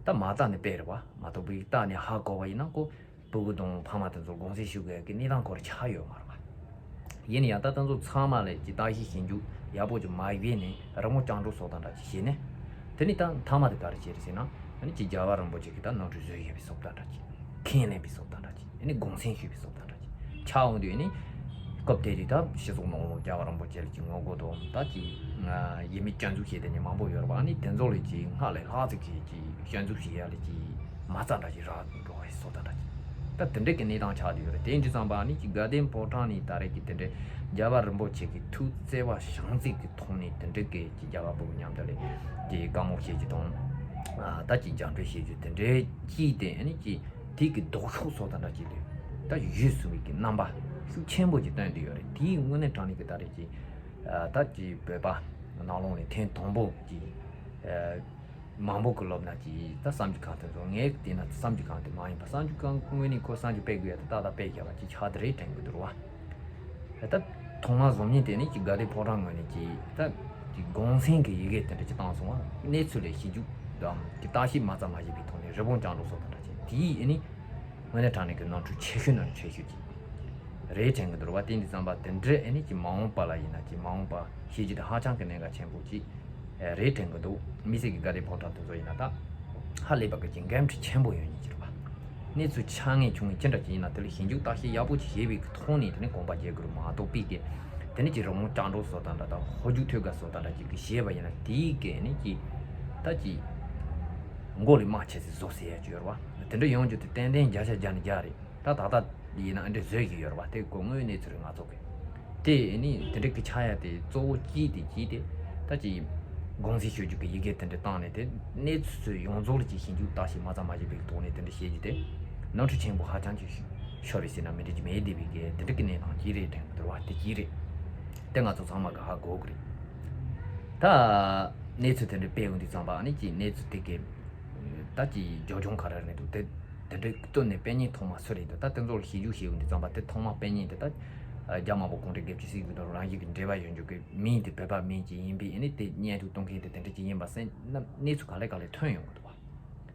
ད་མ་བལྟ་ནས་སྤེལ་རེད་བ། མ་གཏོགས་པའི་བལྟ་ནས་ཧ་གོ་བ་ཡིན་ན་ཁོ་སྤུ་གུ་དང་ཕ་མ་དེ་ཚོར་དགོངས་སེལ་ཞུ་དགོས་ཀྱི་གནས་སྟངས་ཁོ་རང་ཆགས་ཡོད་མ་རེད་བ། ཡིན་ཡང་ད་ལྟ་ཚོ་ཚང་མ་ལས་ཀྱི་བརྟག་ཞིབ་ཞིབ་འཇུག་ཡག་པོ་ཅིག་མ་བྱས་ནས་རི་མོ་ལྕགས་སྒྲོག་སོགས་དང་འདྲ་ཅིག་བྱས་ནས། དེ་ནི་ད་མཐའ་མ་དེ་ག་རེ་བྱས་རེད་ཟེར་ན། ཨ་ནི་ཅིག་རྒྱལ་བ་རིན་པོ་ཆེ་གིས་ད་ནོར་འཁྲུལ་བཟོས་ཡོད་པའི་བཟོ་ལྟ་འདྲ་ཅིག་ཁས་ལེན་པའི་བཟོ་ལྟ་འདྲ་ཅིག་ཨ་ནི་དགོངས་སེལ་ཞུས་པའི་བཟོ་ལྟ་འདྲ་ཅིག་ཆགས་འོང་དུས། ཨ་ནི་སྐབས་དེ་དུས་ད་སྤྱི་ཚོགས་ནང་ལོགས་རྒྱལ་བ་རིན་པོ་ཆེ་ལ་ཅིག་ངོ་རྒོལ་དང་ད་ཅིག་ཡིན་མིན་སྐྱོན་འཛུགས་བྱས་དེ་ནི་མང་པོ་ཡོད་རེད་བ། ཨ་ནི་དེ་ཚོ་ལ་ཅིག་སྔར་ལས་ལྷག་ཙམ་གྱིས་ཅིག་སྐྱོན་འཛུགས་བྱེད་ཡ་ལ་ཅིག་མ་རྩ་འདྲ་ཅིག་རག་འགྲོ་བའི་བཟོ་ལྟ་འདྲ་ཅིག་ད་དེ་འདྲ་གི་གནས་སྟངས་ཆགས་བསྡད་ཡོད་རེད། དེ་ཡིན་དུས་ཙམ་པ་ཨ་ནི་ཅིག་དགའ་ལྡན་ཕོ་བྲང་ནས་ད་རེས་ཀྱི་དེ་འདྲའི་རྒྱལ་བ་རིན་པོ་ཆེ་གི་ཐུགས་བརྩེ་བ་བྱམས་བརྩེ་གི་ཐོག་ནས་དེ་འདྲ་གི་ཅིག་རྒྱལ་བ་སྤུ་གུ་མཉམ་དུ་ལ་ཅིག་བཀའ་མོལ་བྱེད་རྒྱུ་དང་། ཨ་ད་ཅིག་མཇལ་འཕྲད་བྱེད་རྒྱུ་དེ་འདྲའི་ཅིག་དེ་ཨ་ནི་ཅིག་དེ་གི་ལྡོག་ཕྱོགས་བཟོ་ལྟ་འདྲ་ཅིག་ལས་ད་ཡུལ་སུ་བའི་གི་རྣམ་པ་ཤུགས་ཆེན་པོ་ཅིག་སྟོན་བསྡད་ཡོད་རེད། དེའི་དངོས་གནས་དྲང་གནས་ཀྱི་ད་རེས་ཀྱི་ཨ་ད་ཅིག་བོད་པ་ནང་ལོགས་ནས་ཐེངས་དང་པོ་ཅིག་ཨ་མང་པོ་གི་ལོབ་ན་ཅིག་ད་གསར་འགྱུར་ཁང་དེ་ཚོ་ངས་བལྟས་ན་གསར་འགྱུར་ཁང་དེ་མ་ཡིན་པ། གསར་འགྱུར་ཁང་ངོས་ནས་ཁོ་གསར་འགྱུར་སྤེལ་དགོས་ཡ་དེ་ཏག་ཏག་སྤེལ་བཞག་པ་ཅིག་ཆགས་དེ་རེད་དྲན་གི་འདུག་རེད་བ། ད་ཐོག་མར་བཟོ་མཁན་དེ་ནི་ཅིག་དགའ་ལྡན་ཕོ་བྲང་ངོས་ནས་ཅིག་ད་ཅིག་དགོངས་སེལ་གྱི་ཡི་གེ་དེ་འདྲ་ཅིག་བཏང་སོང་བ། གནས་ཚུལ་ལ་ཞིབ་འཇུག་དང་ཅིག་བརྟག་ཞིབ་མ་རྩ་མ་བྱས་པའི་ཐོག་ནས་རི་བོང་ལྕགས་སྒྲོག་སོགས་དང་འདྲ་ཅིག་དེའི་ཨེ་ནི་དངོས་གནས་དྲང་གནས་ཀྱི་ནོར་འཁྲུལ་ཆེ་ཤོས་ནོར་འཁྲུལ་ཆེ་ཤོས་ཅིག་རེད་དྲན་གི་འདུག་བ། དེ་འདི་ཙམ་པ་དེ་འདྲ་ཨེ་ནི་ཅིག་མ་འོངས་པ་ལ་ཡིན་ན་ཅིག་མ་འོངས་པ་ཤེས་རྒྱུ་དེ་ཧ་ཅང་གི་གནད་འགག་ཆེན་པོ་ཅིག་རེད་དྲན་གི་འདུག་མི་སེར་གྱི་དགའ་ལྡན་ཕོ་བྲང་དེ་ཚོ་ཡིན་ན་ད་ཧ་ལས་པ་གི་ཅིག་འགན་འཁྲི་ཆེན་པོ་ཡོད་ཉིན་ཅིག་རེད་བ། གནས་ཚུལ་ཆ་ངེས་བྱུང་ངེས་ཅི་འདྲ་ཅིག་ཡིན་ན་དེ་ལ་ཞིབ་འཇུག་བརྟག་དཔྱད་ཡག་པོ་ཅིག་བྱས་པའི་ཐོག་ནས་དེ་ནས་དགོངས་པ་འགལ་དགོས་རེད་མ་གཏོགས་པའི་གི་དེ་ནས་ཅིག་རི་བོང་ལྕགས་སྒྲོག་བཟོ་སྟངས་འདྲ་དང་ཧོར་རྒྱུག་ཐོད་རྒལ་བཟོ་སྟངས་འདྲ་ཅིག་གི་བྱས་པ་ཡིན་ན་དེའི་གི་ནི་ཅིག་ད་ཅིག་མགོ་ལ་རྨ་ཆེ་ཙམ་བཟོ་ཟེར་ཡ་ཅིག་ཡོད་རེད་བ། དེ་འདྲ་ཡོང་རྒྱུ་དེ་ཏན་ཏན་བརྒྱ་ཆ་བརྒྱ་ནས་བརྒྱ་རེད། ད་ད་ལྟ་ཡིན་ན་ཨ་འདྲ་བཟོས་ཀྱི་ཡོད་རེད་བ། དེ་ཁོ་དངོས་གནས་ཚུལ་རེད། ང་ཚོ་གི་དེ་ནི་དེ་འདྲ་གི་ཆགས་ཡ་དེ་གཙོ་བོ་གཅིག་དེ་གཅིག་དེ་ད་ཅིག་དགོངས་སེལ་ཞུ་རྒྱུ་གི་ཡི་གེ་དེ་འདྲ་བཏང་ནས་དེ་གནས་ཚུལ་ཡོངས་རྫོགས་ལ་ཅིག་ཞིབ་འཇུག་བརྟག་ཞིབ་མ་རྩ་མ་བྱས་པའི་ཐོག་ནས་དེ་འདྲ་བཤད་རྒྱུ་དེ་ནོར་འཁྲུལ་ཆེན་པོ་ཧ་ཅང་ཅིག་ཤོར་རེད་ཟེར་ན་མི་འགྲིག་རྒྱུ་མེད་བསྡད་པའི་གི་དེ་འདྲ་གི་གནས་སྟངས་གཅིག་རེད་དྲན་གི་འདུག་བ། དེ་གཅིག་རེད། དེ་ང་ཚོ་ཚང་མ་གི་ཧ་གོ་གི་རེད། ད་གནས་ཚུལ་དེ་འདྲ་སྤེལ་ཡོང་དུས་ཙམ་པ་ཨ་ནི་ཅིག་གནས་ཚུལ་དེ་གི་ད་ཅིག་རྒྱབ་ལྗོངས་ག་རེ་རེད་འདུག་དེ་དེ་འདྲ་བཏོན་ནས་སྤེལ་མཁན་ཐོག་མ་སུ་རེད་འདུག་ད་དེ་ཚོ་ལ་ཞིབ་འཇུག་བྱེད་ཡོང་དུས་ཙམ་པ་དེ་ཐོག་མ་སྤེལ་མཁན་དེ་ད་རྒྱ་དམར་པོ་གུང་ཁྲན་སྒེར་གཅོད་སྲིད་གཞུང་དང་རང་བཞིན་གྱི་འབྲེལ་བ་ཡོད་རྒྱུ་གི་མིང་དེ་བོད་པ་མིང་ཅིག་ཡིན་པས། ཨ་ནི་དེ་བརྙན་ཐུང་གཏོང་མཁན་དེ་དེ་འདྲ་ཅིག་ཡིན་པ་སེམས་གནས་ཚུལ་ག་ལེ་ག་ལེ་ཐོན་ཡོང་གི་འདུག་བ།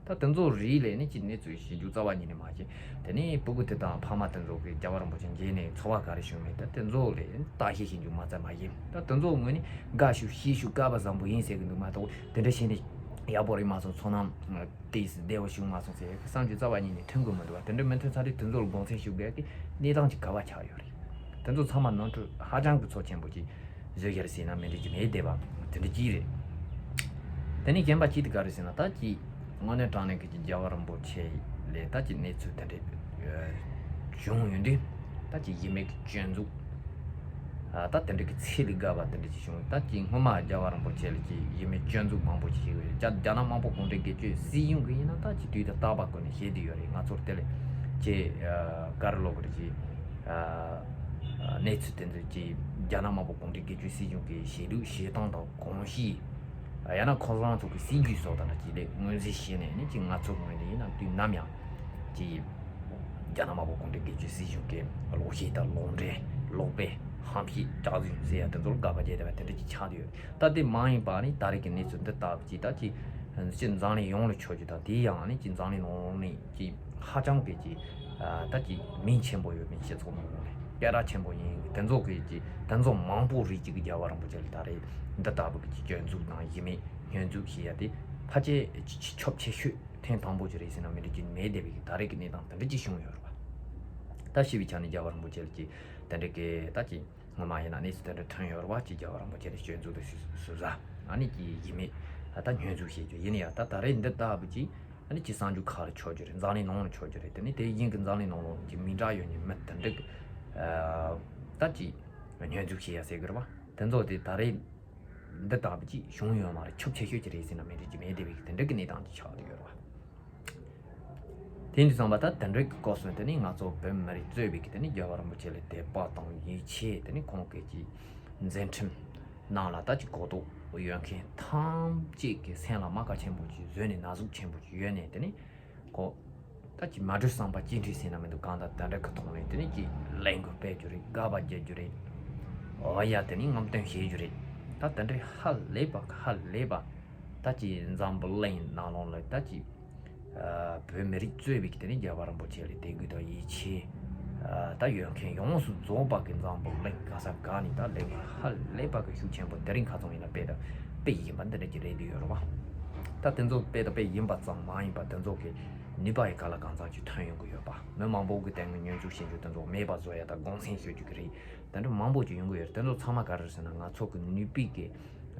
ད་དེ་ཚོ་རིགས་ལས་ནི་ཅིག་གནས་ཚུལ་ཞིབ་འཇུག་རྩ་བ་ཉིད་ནས་མ་བྱས། དེ་ནས་སྤུ་གུ་དེ་དང་ཕ་མ་དེ་ཚོ་གིས་རྒྱལ་བ་རིན་པོ་ཆེ་མཇལ་ནས་ཚོར་བ་ག་རེ་བྱུང་མེད། ད་དེ་ཚོ་ལས་བརྟག་ཞིབ་ཞིབ་འཇུག་མ་རྩ་མ་བྱས། ད་དེ་ཚོ་ངོས་ནས་དགའ་ཤོས་ཤེས་ཤོས་སྐལ་བ་བཟང་པོ་ཡིན་ཟེར་གི་འདུག་མ་གཏོགས་དེ་འདྲ་བྱས་ནས་ཡག་པོ་རེད་མ་སོང་། ཚོར་སྣང་ཏོག་ཙམ་བདེ་བོ་བྱུང་མ་སོང་ཟེར་བསམ་རྒྱུ་རྩ་བ་ཉིད་ནས་ཐོན་གི་མི་འདུག་བ། དེ་འདྲ་མི་ཐོན་ཚར་དུས་དེ་ཚོ་ལ་དགོངས་སེལ་ཞུ་དགོས་ཀྱི་གནས་སྟངས་ཅིག་ག་བ་ཆགས་ཡོད་རེད། དེ་ཚོ་ཚང་མ་ནོར་འཁྲུལ་ཧ་ཅང་གི་ཚོ་ཆེན་པོ་ཅིག་བཟོས་ཡོད་རེད་ཟེར་ན་མི་འགྲིག་རྒྱུ་མེད་བསྡད་པ་དེ་འདྲ་ཅིག་རེད། དེ་ནས་གཞན་པ་གཅིག་དེ་ག་རེད་ཟེར་ན། ད་ཅིག་དངོས་གནས་དྲང་གནས་ཀྱི་ཅིག་རྒྱལ་བ་རིན་པོ་ཆེ་ལས་ད་ཅིག་གནས་ཚུལ་དེ་འདྲ་བྱུང་ཡོད་དུས། ད་ཅིག་ཡིན་མིན་གྱི་སྐྱོན་འཛུགས། ཨ་ད་དེ་འདྲ་གི་ཚད་ལས་བརྒལ་བ་དེ་འདྲ་ཅིག་བྱུང་། ད་ཅིག་སྔོན་མ་རྒྱལ་བ་རིན་པོ་ཆེ་ལ་ཅིག་ཡིན་མིན་སྐྱོན་འཛུགས་མང་པོ་ཅིག་བྱས་ཡོད་རེད། རྒྱ་རྒྱ་ནག་དམར་པོ་གུང་ཁྲན་སྒེར་གཅོད་སྲིད་གཞུང་གི་ཡིན་ན་ད་ཅིག་དུས་དང་རྟག་པ་ཀུན་ནས་བཤད་བསྡད་ཡོད་རེད། ང་ཚོར་དེ་ལས་ཅིག་ཨ་ག་རེ་ལབ་དགོས་རེད། ཅིག་ཨ་གནས་ཚུལ་དེ་ཚོ་ཅིག་རྒྱ་ནག་དམར་པོ་གུང་ཁྲན་སྒེར་གཅོད་སྲིད་གཞུང་གི་བྱེད་ལུགས་བྱེད་སྟངས་དང་གོམས་གཤིས། ཡང་ན་ཁོ་རང་ཚོ་གི་སྲིད་ཇུས་སོགས་དང་ཅིག་ལས་ངོས་འཛིན་བྱས་ནས་ནི་ཅིག་ང་ཚོ་ངོས་ནས་ཡིན་ན་དུས་ནམ་ཡང་ཅིག་རྒྱ་ནག་དམར་པོ་གུང་ཁྲན་སྒེར་གཅོད་སྲིད་གཞུང་གི་ལོག་བཤད་དང་ལོག་འགྲེལ་ལོག་སྤེལ་ཧམ་བཤད་སྐྱག་རྫུན་ཟེར་ཡ་དེ་ཚོར་དགག་པ་བྱས་བསྡད་པ་དེ་འདྲ་ཅིག་ཆགས་བསྡད་ཡོད། ད་དེ་མ་ཡིན་པ་ནི་ད་རེས་ཀྱི་གནས་ཚུལ་འདི་ལྟ་བུ་ཅིག་ད་ཅིག་སྤྱི་འཛམ་གླིང་ཡོངས་ལ་ཁྱབ་རྒྱུ་དང་དེ་ཡང་ནི་ཅིག་འཛམ་གླིང་ནང་ནས་ཅིག་ཧ་ཅང་གི་ཅིག་ཨ་ད་ཅིག་མིང་ཆེན་པོ་ཡོད་མིན་སྤྱི་ཚོགས་ནང་ལོགས་ནས་སྐད་གྲགས་ཆེན་པོ་ཡིན། དེ་ཚོ་གི་ཅིག་དེ་ཚོ་མང་པོ་རིགས་ཅིག་གི་རྒྱལ་བ་རིན་པོ་ཆེ་ལ་ད་རེས་འདི་ལྟ་བུ་གི་ཅིག་སྐྱོན་འཛུགས་དང་ཡིན་མིན་སྐྱོན་འཛུགས་བྱེད་ཡ་དེ་ཕལ་ཆེར་ཆེ་ཆེ་ཆོབ་ཆེ་ཤོས་ཐེངས་དང་པོ་ཅིག་རེད་ཟེར་ན་མི་འགྲིག་རྒྱུ་མེད་བསྡད་པའི་ད་རེས་ཀྱི་གནས་སྟངས་དེ་འདྲ་ཅིག་བྱུང་ཡོད་རེད་པ། ད་ཞི་བའི་ཆ་ནས་རྒྱལ་བ་རིན་པོ་ཆེ་ལ་ཅིག་དེ་འདྲ་གི་ད་ཅིག་སྔོན་མ་ཡིན་ན་གནས་ཚུལ་དེ་འདྲ་ཐོན་ཡོད་རེད་པ། ཅིག་རྒྱལ་བ་རིན་པོ་ཆེ་ལ་སྐྱོན་འཛུགས་དང་ཞུ་ཟ་ཨ་ནི་ཅིག་ཡིན་མིན་ད་སྐྱོན་འཛུགས་བྱེད་རྒྱུ་ཡིན་ཡ། ད་ད་རེས་འདི་ལྟ་བུ་ཅིག་ཨ་ནི་ཅིག་གསར་འགྱུར་ཁག་ལ་ཆགས་རྒྱུ་རེད། འཛམ་གླིང་ནང་ལ་ཆགས་རྒྱུ་རེད། དེ་ནི་དེ་བཞིན་གྱི་འཛམ་གླིང་ནང་ལོགས་ཀྱི་མི་འདྲ་ཡོད་མཁན་མི་དེ་འདྲ་གི་ཨ་ད་ཅིག་སྐྱོན་འཛུགས་བྱེད་ཡ་ཟེར་གི་རེད་པ། དེ་ཚོ་དེ་ད་རེས་ འདི་ལྟ་བུ་ཅིག་བྱུང་ཡོད་མ་རེད། ཁྱབ་ཆེ་ཤོས་ཅིག་རེད་ཟེར་ན་མི་འགྲིག་གི་མེད། དེ་བས་དེ་འདྲ་གི་གནས་སྟངས་ཅིག་ཆགས་བསྡད་ཡོད་རེད་བ། དེ་འདྲ་བསམ་པ་ད་དེ་འདྲ་གི་སྐབས་སུ་དེ་ནི་ང་ཚོ་བོད་མི་རིགས་གཙོས་པའི་གི་དེ་ནི་རྒྱལ་བ་རིན་པོ་ཆེ་ལ་དད་པ་དང་ཡིད་ཆེས། དེ་ནི་ཁོང་གི་ཅིག་མཛད་འཕྲིན་ནང་ལ་ད་ཅིག་གོ་རྟོགས་ཡོད་མཁན་ཐམས་ཅད་ཀྱི་སེམས་ལ་རྨ་ཁ་ཆེན་པོ་ཅིག་བཟོས་ནས་ན་ཟུག་ཆེན་པོ་ཅིག་ཡོད་ནས། དེ་ནི་ཁོ་ད་ཅིག་མ་གྲོས་བསམ་པ་གཅིག་སྒྲིལ་ཟེར་ན་མི་འདུག། གང་ལྟར་དེ་འདྲ་གི་ཐོག་ནས་དེ་ནི་ཅིག་ལས་འགུལ་སྤེལ་རྒྱུ་རེད། དགག་པ་རྒྱག་རྒྱུ་རེད། འོ་ཡ། དེ་ནི་རྔམ་སྟོན་བྱེད་རྒྱུ་རེད། ད་དེ་འདྲའི་ཧ་ལས་པ་ཧ་ལས་པ། ད་ཅིག་འཛམ་བུ་གླིང་ནང་ལོགས་ལ་ད་ཅིག་ཨ་བོད་མི་རིགས་གཙོས་པའི་དེ་ནི་རྒྱལ་བ་རིན་པོ་ཆེ་ལ་དད་གུས་དང་ཡིད་ཆེས་ཨ་ད་ཡོད་མཁན་ཡོངས་སུ་རྫོགས་པ་གི་འཛམ་བུ་གླིང་ག་ས་ག་ནས་ད་ལས་འགུལ་ཧ་ལས་པ་གི་ཤུགས་ཆེན་པོ་དེ་རིང་ཁ་ཚང་ཡིན་ན་དཔེ་དང་དཔེ་ཡིན་པ་འདི་འདྲ་ཅིག་རེད་འདུག་ཡོད་རེད་བ། ད་དེ་ཚོ་དཔེ་དང་དཔེ་ཡིན་པ་ཙམ་མ་ཡིན་པ་དེ་ཚོ་གི་ནུས་པ་ཡི་ག་ལ་གང་འཚམ་ཅིག་ཐོན་ཡོང་གི་ཡོད་པ། མི་མང་པོ་གི་དེ་སྔ་སྙོན་འཛུགས་བྱེད་རྒྱུ་དེ་ཚོ་མེད་པ་བཟོ་ཡ་ད་དགོངས་སེལ་ཞུ་རྒྱུ་གི་རེད། དེ་འདྲ་མང་པོ་ཅིག་ཡོང་གི་ཡོད་རེད། དེ་ཚོ་ཚང་མ་ག་རེ་ཟེར་ན་ང་ཚོ་གི་ནུས་པའི་གི་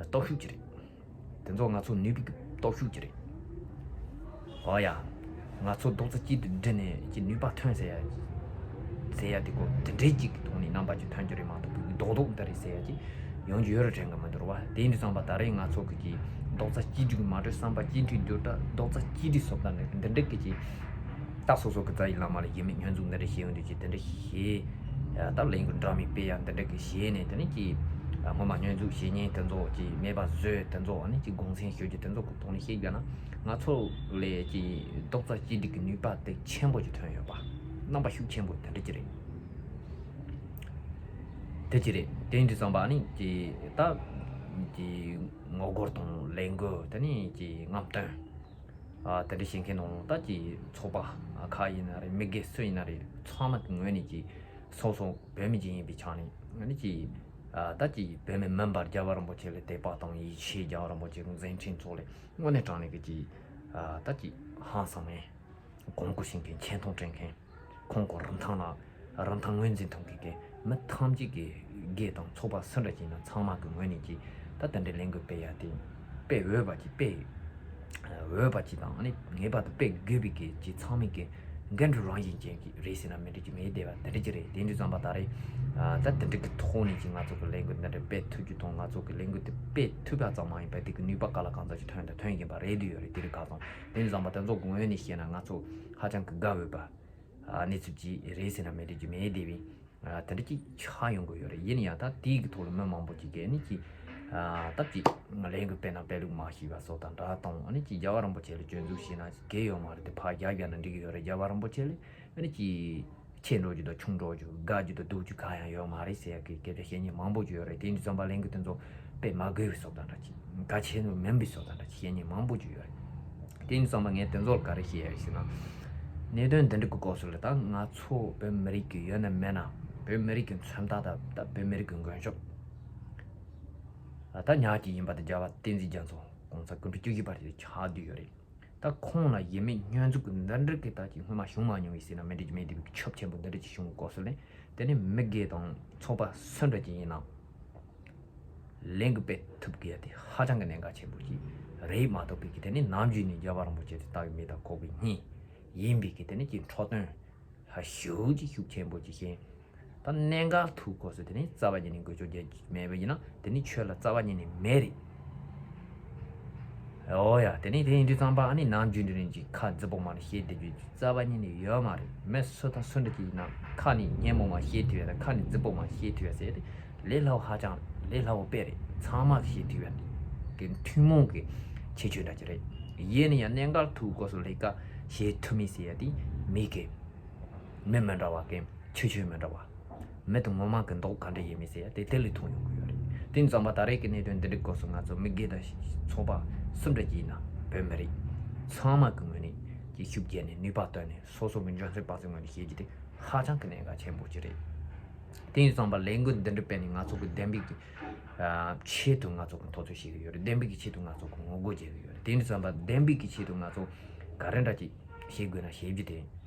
སྟོབས་ཤུགས་ཅིག་རེད། དེ་ཚོ་ང་ཚོ་ནུས་པའི་གི་སྟོབས་ཤུགས་ཅིག་རེད། ཨོ་ཡ། ང་ཚོ་རྡོག་རྩ་གཅིག་ཏུ་བསྒྲིལ་ནས་ཀྱི་ནུས་པ་ཐོན་ཟེར་ཡ། ཟེར་ཡ་དེ་ཀོ་དེ་འདྲའི་གཅིག་གི་ཐོག་ནས་རྣམ་པ་ཅིག་ཐོན་རྒྱུ་རེད་མ་གཏོགས་རྡོག་རྡོག་འདི་རེད་ཟེར་ཡ་ཅིག་ཡོང་རྒྱུ་ཡོད་རེད་དྲན་གི་མི་འདུག་བ། དེ་ཡིན་དུས་ཙམ་པ་ད་རེས་ང་ཚོ་གི་ཀྱི་རྡོག་རྩ་གཅིག་སྒྲིལ་གི་མ་གྲོས་བསམ་པ་གཅིག་མཐུན་སྒྲིལ་ད་རྡོག་རྩ་གཅིག་སྒྲིལ་སོགས་ད་འདི་འདྲ་གི་ཀྱི་ད་སོ་སོ་གི་རྩ་ཡི་བླ་མ་ལ་ཡིད་མེད་སྙོན་འཛུགས་འདི་འདྲ་བྱེད་ཡོང་དུས་ཀྱི་དེ་འདྲ་བྱེད། ད་ལས་འགུལ་འདྲ་མིན་སྤེལ་ཡ་འདི་འདྲ་གི་བྱས་ནས་དེ་ནས་ཀྱི་སྔོན་མ་སྙོན་འཛུགས་བྱེད་མཁན་དེ་ཚོ་ཀྱི་མེད་པ་བཟོས། དེ་ཚོ་ནི་ཀྱི་དགོངས་སེལ་ཞུ་རྒྱུ་དེ་ཚོ་གི་ཐོག་ནས་བཤད་རྒྱུ་ན་ང་ཚོ་ལས་ཀྱི་རྡོག་རྩ་གཅིག་སྒྲིལ་གི་ནུས་པ་དེ་ཆེན་པོ་ཅིག་ཐོན་ཡོད་པ། རྣམ་པ་ཤུགས་ཆེན་པོ་དེ་འདྲ་ཅིག་རེད། དེ་ཅི་རེད། དེ་ཡིན་དུས་ཙམ་པ་ནི་ཀྱི་ད་ཀྱི་ངོ་རྒོལ་དང་ལས་འགུལ་དེ་ནི་ཀྱི་རྔམ་སྟོན་ཨ་དེ་འདྲ་བྱེད་མཁན་ནང་ད་ཀྱི་ཚོགས་པ་ཁག་ཡིན་ན་རེད། མི་སྒེར་སུ་ཡིན་ན་རེད། ཚང་མ་གི་ངོས་ནས་ཀྱི་སོ་སོ་བོད་མི་ཅིག་ཡིན་པའི་ཆ་ནས་ནི་ཀྱི་ཨ་ད་ཀྱི་བོད་མི་མིན་པར་རྒྱལ་བ་རིན་པོ་ཆེ་ལ་དད་པ་དང་ཡིད་ཆེས། རྒྱལ་བ་རིན་པོ་ཆེ་གི་མཛད་འཕྲིན་ཚོ་ལས་དངོས་གནས་དྲང་གནས་ཀྱི་ཀྱི་ཨ་ད་ཀྱི་ཧང་སངས་མཁན། གོང་བཀུར་བྱེད་མཁན། ཆེ་མཐོང་སྤྲད་མཁན། ཁོང་ཁོ་རིན་ཐང་ལ་རིན་ཐང་ངོས་འཛིན་གཏོང་མཁན་གྱི་མི་ཐམས་ཅད་ཀྱི་སྒེར་དང་ཚོགས་པ་སུ་འདྲ་ཅིག་ཡིན་ན་ཚང་མ་གི་ངོས་ནས་ཀྱི་ད་དེ་འདྲའི་ལས་འགུལ་སྤེལ་ཡ་དེ་སྤེལ་འོས་པ་ཅིག་སྤེལ་འོས་པ་ཅིག་དང་ཨ་ནི་ངེས་པར་དུ་སྤེལ་དགོས་པའི་གི་ཅིག་ཚང་མས་ཀྱི་འགན་འཁྲི་རང་བཞིན་ཅན་གྱི་རེད་ཟེར་ན་མི་འགྲིག་གི་མེད་བསྡད་པ་དེ་འདྲ་ཅིག་རེད། དེ་འདྲ་བསམ་པ་ད་རེས་ད་དེ་འདྲ་གི་ཐོག་ནས་ཀྱི་ང་ཚོ་གི་ལས་འགུལ་འདི་འདྲ་སྤེལ་ཐུབ་རྒྱུ་དང་ང་ཚོ་གི་ལས་འགུལ་དེ་སྤེལ་ཐུབ་པ་ཙམ་མ་ཡིན་པ་དེ་གི་ནུས་པ་ག་ལ་གང་འཚམ་ཅིག་ཐོན་དང་ཐོན་བཞིན་པ་རེད་འདུག་ཡོད་རེད། དེ་རིགས་ག་ཚང་དེ་འདྲ་བསམ་པ་དེ་ཚོ་གི་ངོས་ནས་བཤད་ན་ང་ཚོ་ཧ་ཅང་གི་དགའ་འོས་པ། ཨ་གནས་ཚུལ་ཅིག་རེད་ཟེར་ན་མི་འགྲིག་རྒྱུ་མེད་དེ་བས། ཨ་དེ་འདྲ་ཅིག་ཆགས་ཡོང་གི་ཡོད་རེད། ཡིན་ཡང་ད་དེའི་གི་ཐོག་ལ་མི་མང་པོ་ཅིག་གིས་ནི་ཅིག་ཨ་སྟབས་ཅིག་ལས་འགུལ་སྤེལ་ན་སྤེལ་ལུགས་མ་ཤེས་པ་སོགས་དང་འདྲ་དང་། ཨ་ནི་ཅིག་རྒྱལ་བ་རིན་པོ་ཆེ་ལ་སྐྱོན་འཛུགས་བྱས་ན་གལ་ཡོད་མ་རེད། དེ་ཕར་རྒྱག་རྒྱག་ན་འགྲིག་གི་ཡོད་རེད། རྒྱལ་བ་རིན་པོ་ཆེ་ལ་ཨ་ནི་ཅིག་ཆེ་འགྲོ་རྒྱུ་དང་ཆུང་འགྲོ་རྒྱུ། དགའ་རྒྱུ་དང་སྡུག་རྒྱུ་གང་ཡང་ཡོད་མ་རེད་ཟེར་ཡ་གི་སྐད་ཆ་བཤད་མཁན་མང་པོ་ཅིག་ཡོད་རེད། དེ་ཡིན་དུས་ཙམ་པ་ལས་འགུལ་དེ་ཚོ་སྤེལ་མ་དགོས་པའི་བཟོ་ལྟ་འདྲ་ཅིག་གལ་ཆེན་པོ་མིན་པའི་བཟོ་ལྟ་འདྲ་ཅིག་བཤད་མཁན་མང་པོ་ཅིག་ཡོད་རེད། དེ་ཡིན་དུས་ཙམ་པ་ངས་དེ་ཚོ་ལ་ག་རེ་བཤད་ཡ་ཡོད་ཟེར་ན། གནད་དོན་འདི་འདྲ་གི་སྐོར་སུ་ལ་ད་ང་ཚོ་བོད་མི་རིགས་ཀྱི་ཡོད་ན་མེད་ན་བོད་མི་རིགས་ཀྱི་མཚོན་རྟགས་དང་ད་བོད་མི་རིགས་ཀྱི་མགོན་སྐྱབས་ད་ཉག་གཅིག་ཡིན་པ་དེ་རྒྱལ་བ་བསྟན་འཛིན་རྒྱ་མཚོ་གོང་ས་སྐུ་ཕྲེང་བཅུ་བཞི་པ་དེ་ཆགས་བསྡད་ཡོད་རེད། ད་ཁོང་ལ་ཡིད་མེད་སྙོན་འཛུགས་ཀྱི་འདི་འདྲ་གི་ད་ཅིག་སྔོན་མ་བྱུང་མ་མྱོང་བའི་ཟེར་ན་མི་འགྲིག་རྒྱུ་མེད་དེ་བའི་ཁྱབ་ཆེན་པོ་འདི་འདྲ་ཅིག་བྱུང་བའི་སྐབས་སུ་ལས་དེ་ནི་མི་སྒེར་དང་ཚོགས་པ་སུ་འདྲ་ཅིག་ཡིན་ན་ལས་འགུལ་སྤེལ་ཐུབ་དགོས་ཡ་དེ་ཧ་ཅང་གི་གནད་འགག་ཆེན་པོ་ཅིག་རེད་མ་གཏོགས་པའི་གི་དེ་ནི་ནམ་རྒྱུན་ནས་རྒྱལ་བ་རིན་པོ་ཆེ་དེ་ལྟ་བུའི་མི་དང་ཁོག་པའི་གཉིས་ཡིན་པའི་གི་དེ་ནི་ཅིག་འཕྲོད་བསྟེན་ཧ་ཤུགས་ཀྱིས་ཤུགས་ཆེན་པོ་ཅིག་བྱས། ད་གནད་འགག་ཐུག་སྐབས་སུ་དེ་ནི་རྩ་བ་ཉིད་ནས་འགུལ་སྐྱོད་རྒྱག་རྒྱུ་མེད་པ་ཡིན་ན་དེ་ནི་ཆོས་ལ་རྩ་བ་ཉིད་ནས་མེད་རེད། ཨོ་ཡ། དེ་ནི་དེ་ཡིན་དུས་ཙམ་པ་ཨ་ནི་ནམ་རྒྱུན་དུ་ནི་ཅིག་ཁ་རྫི་པོ་མ་ནི་བཤད་བསྡད་རྒྱུ་རྩ་བ་ཉིད་ནས་ཡོད་མ་རེད། མི་སུ་དང་སུ་འདྲ་ཅིག་ཡིན་ན་ཁ་ནི་སྙན་མོ་མ་བཤད་ཐུབ་ཡ་དང་ཁ་ནི་རྫི་པོ་མ་བཤད་ཐུབ་ཡ་ཟེར་ཏེ་ལས་སླ་བོ་ཧ་ཅང་ལས་སླ་བོ་དཔེ་རེད། ཚང་མ་གིས་བཤད་ཐུབ་ཡ་གི་ཐུན་མོང་གི་ཁྱད་ཆོས་འདྲ་ཅིག་རེད། ཡིན་ན་ཡང་གནད་འགག་ཐུག་སྐབས་སུ་ལས་ཀ་བྱེད་ཐུབ་མིན་ཟེར་ཡ་དེ་མི་གི་མི་མི་འདྲ་བ་གི་ཁྱད་ཆོས་མི་འདྲ་བ། མི་དང་ངོ་མ་གི་མདོག་ག་འདྲ་ཡིན་མིན་ཟེར་ཡ་དེ་དེ་ལས་མཐོང་ཡོང་གི་ཡོད་རེད། དེ་ཙམ་པ་ད་རེས་ཀྱི་གནད་དོན་འདི་འདྲའི་སྐབས་སུ་ང་ཚོ་མི་སྒེར་དང་ཚོགས་པ་སུ་འདྲ་ཅིག་ཡིན་ན་བོད་མི་རིགས་ཚང་མ་གི་ངོས་ནས་ཀྱི་ཤུགས་རྒྱབ་ནས་ནུས་པ་བཏོན་ནས་སོ་སོ་གི་འཇོན་ཚོད་དཔག་ཚོད་ངོས་ནས་བྱེད་རྒྱུ་དེ་ཧ་ཅང་གི་གནད་འགག་ཆེན་པོ་ཅིག་རེད། དེ་ཡིན་ཙམ་པ་ལས་འགུལ་འདི་འདྲ་སྤེལ་ནས་ང་ཚོ་གི་བདེན་པའི་གི་ཨ་ཆེད་དུ་ང་ཚོ་གི་མཐོ་ཚོད་བྱེད་ཀྱི་ཡོད་རེད། བདེན་པའི་གི་ཆེད་དུ་ང་ཚོ་གི་ངོ་རྒོལ་བྱེད་ཀྱི་ཡོད་རེད། དེ་ཡིན་ཙམ་པ་བདེན་པའི་གི་ཆེད་དུ་ང་ཚོ་ག་རེ་འདྲ་ཅིག་བྱེད་དགོས་ན་བྱེད་རྒྱུ་དེ་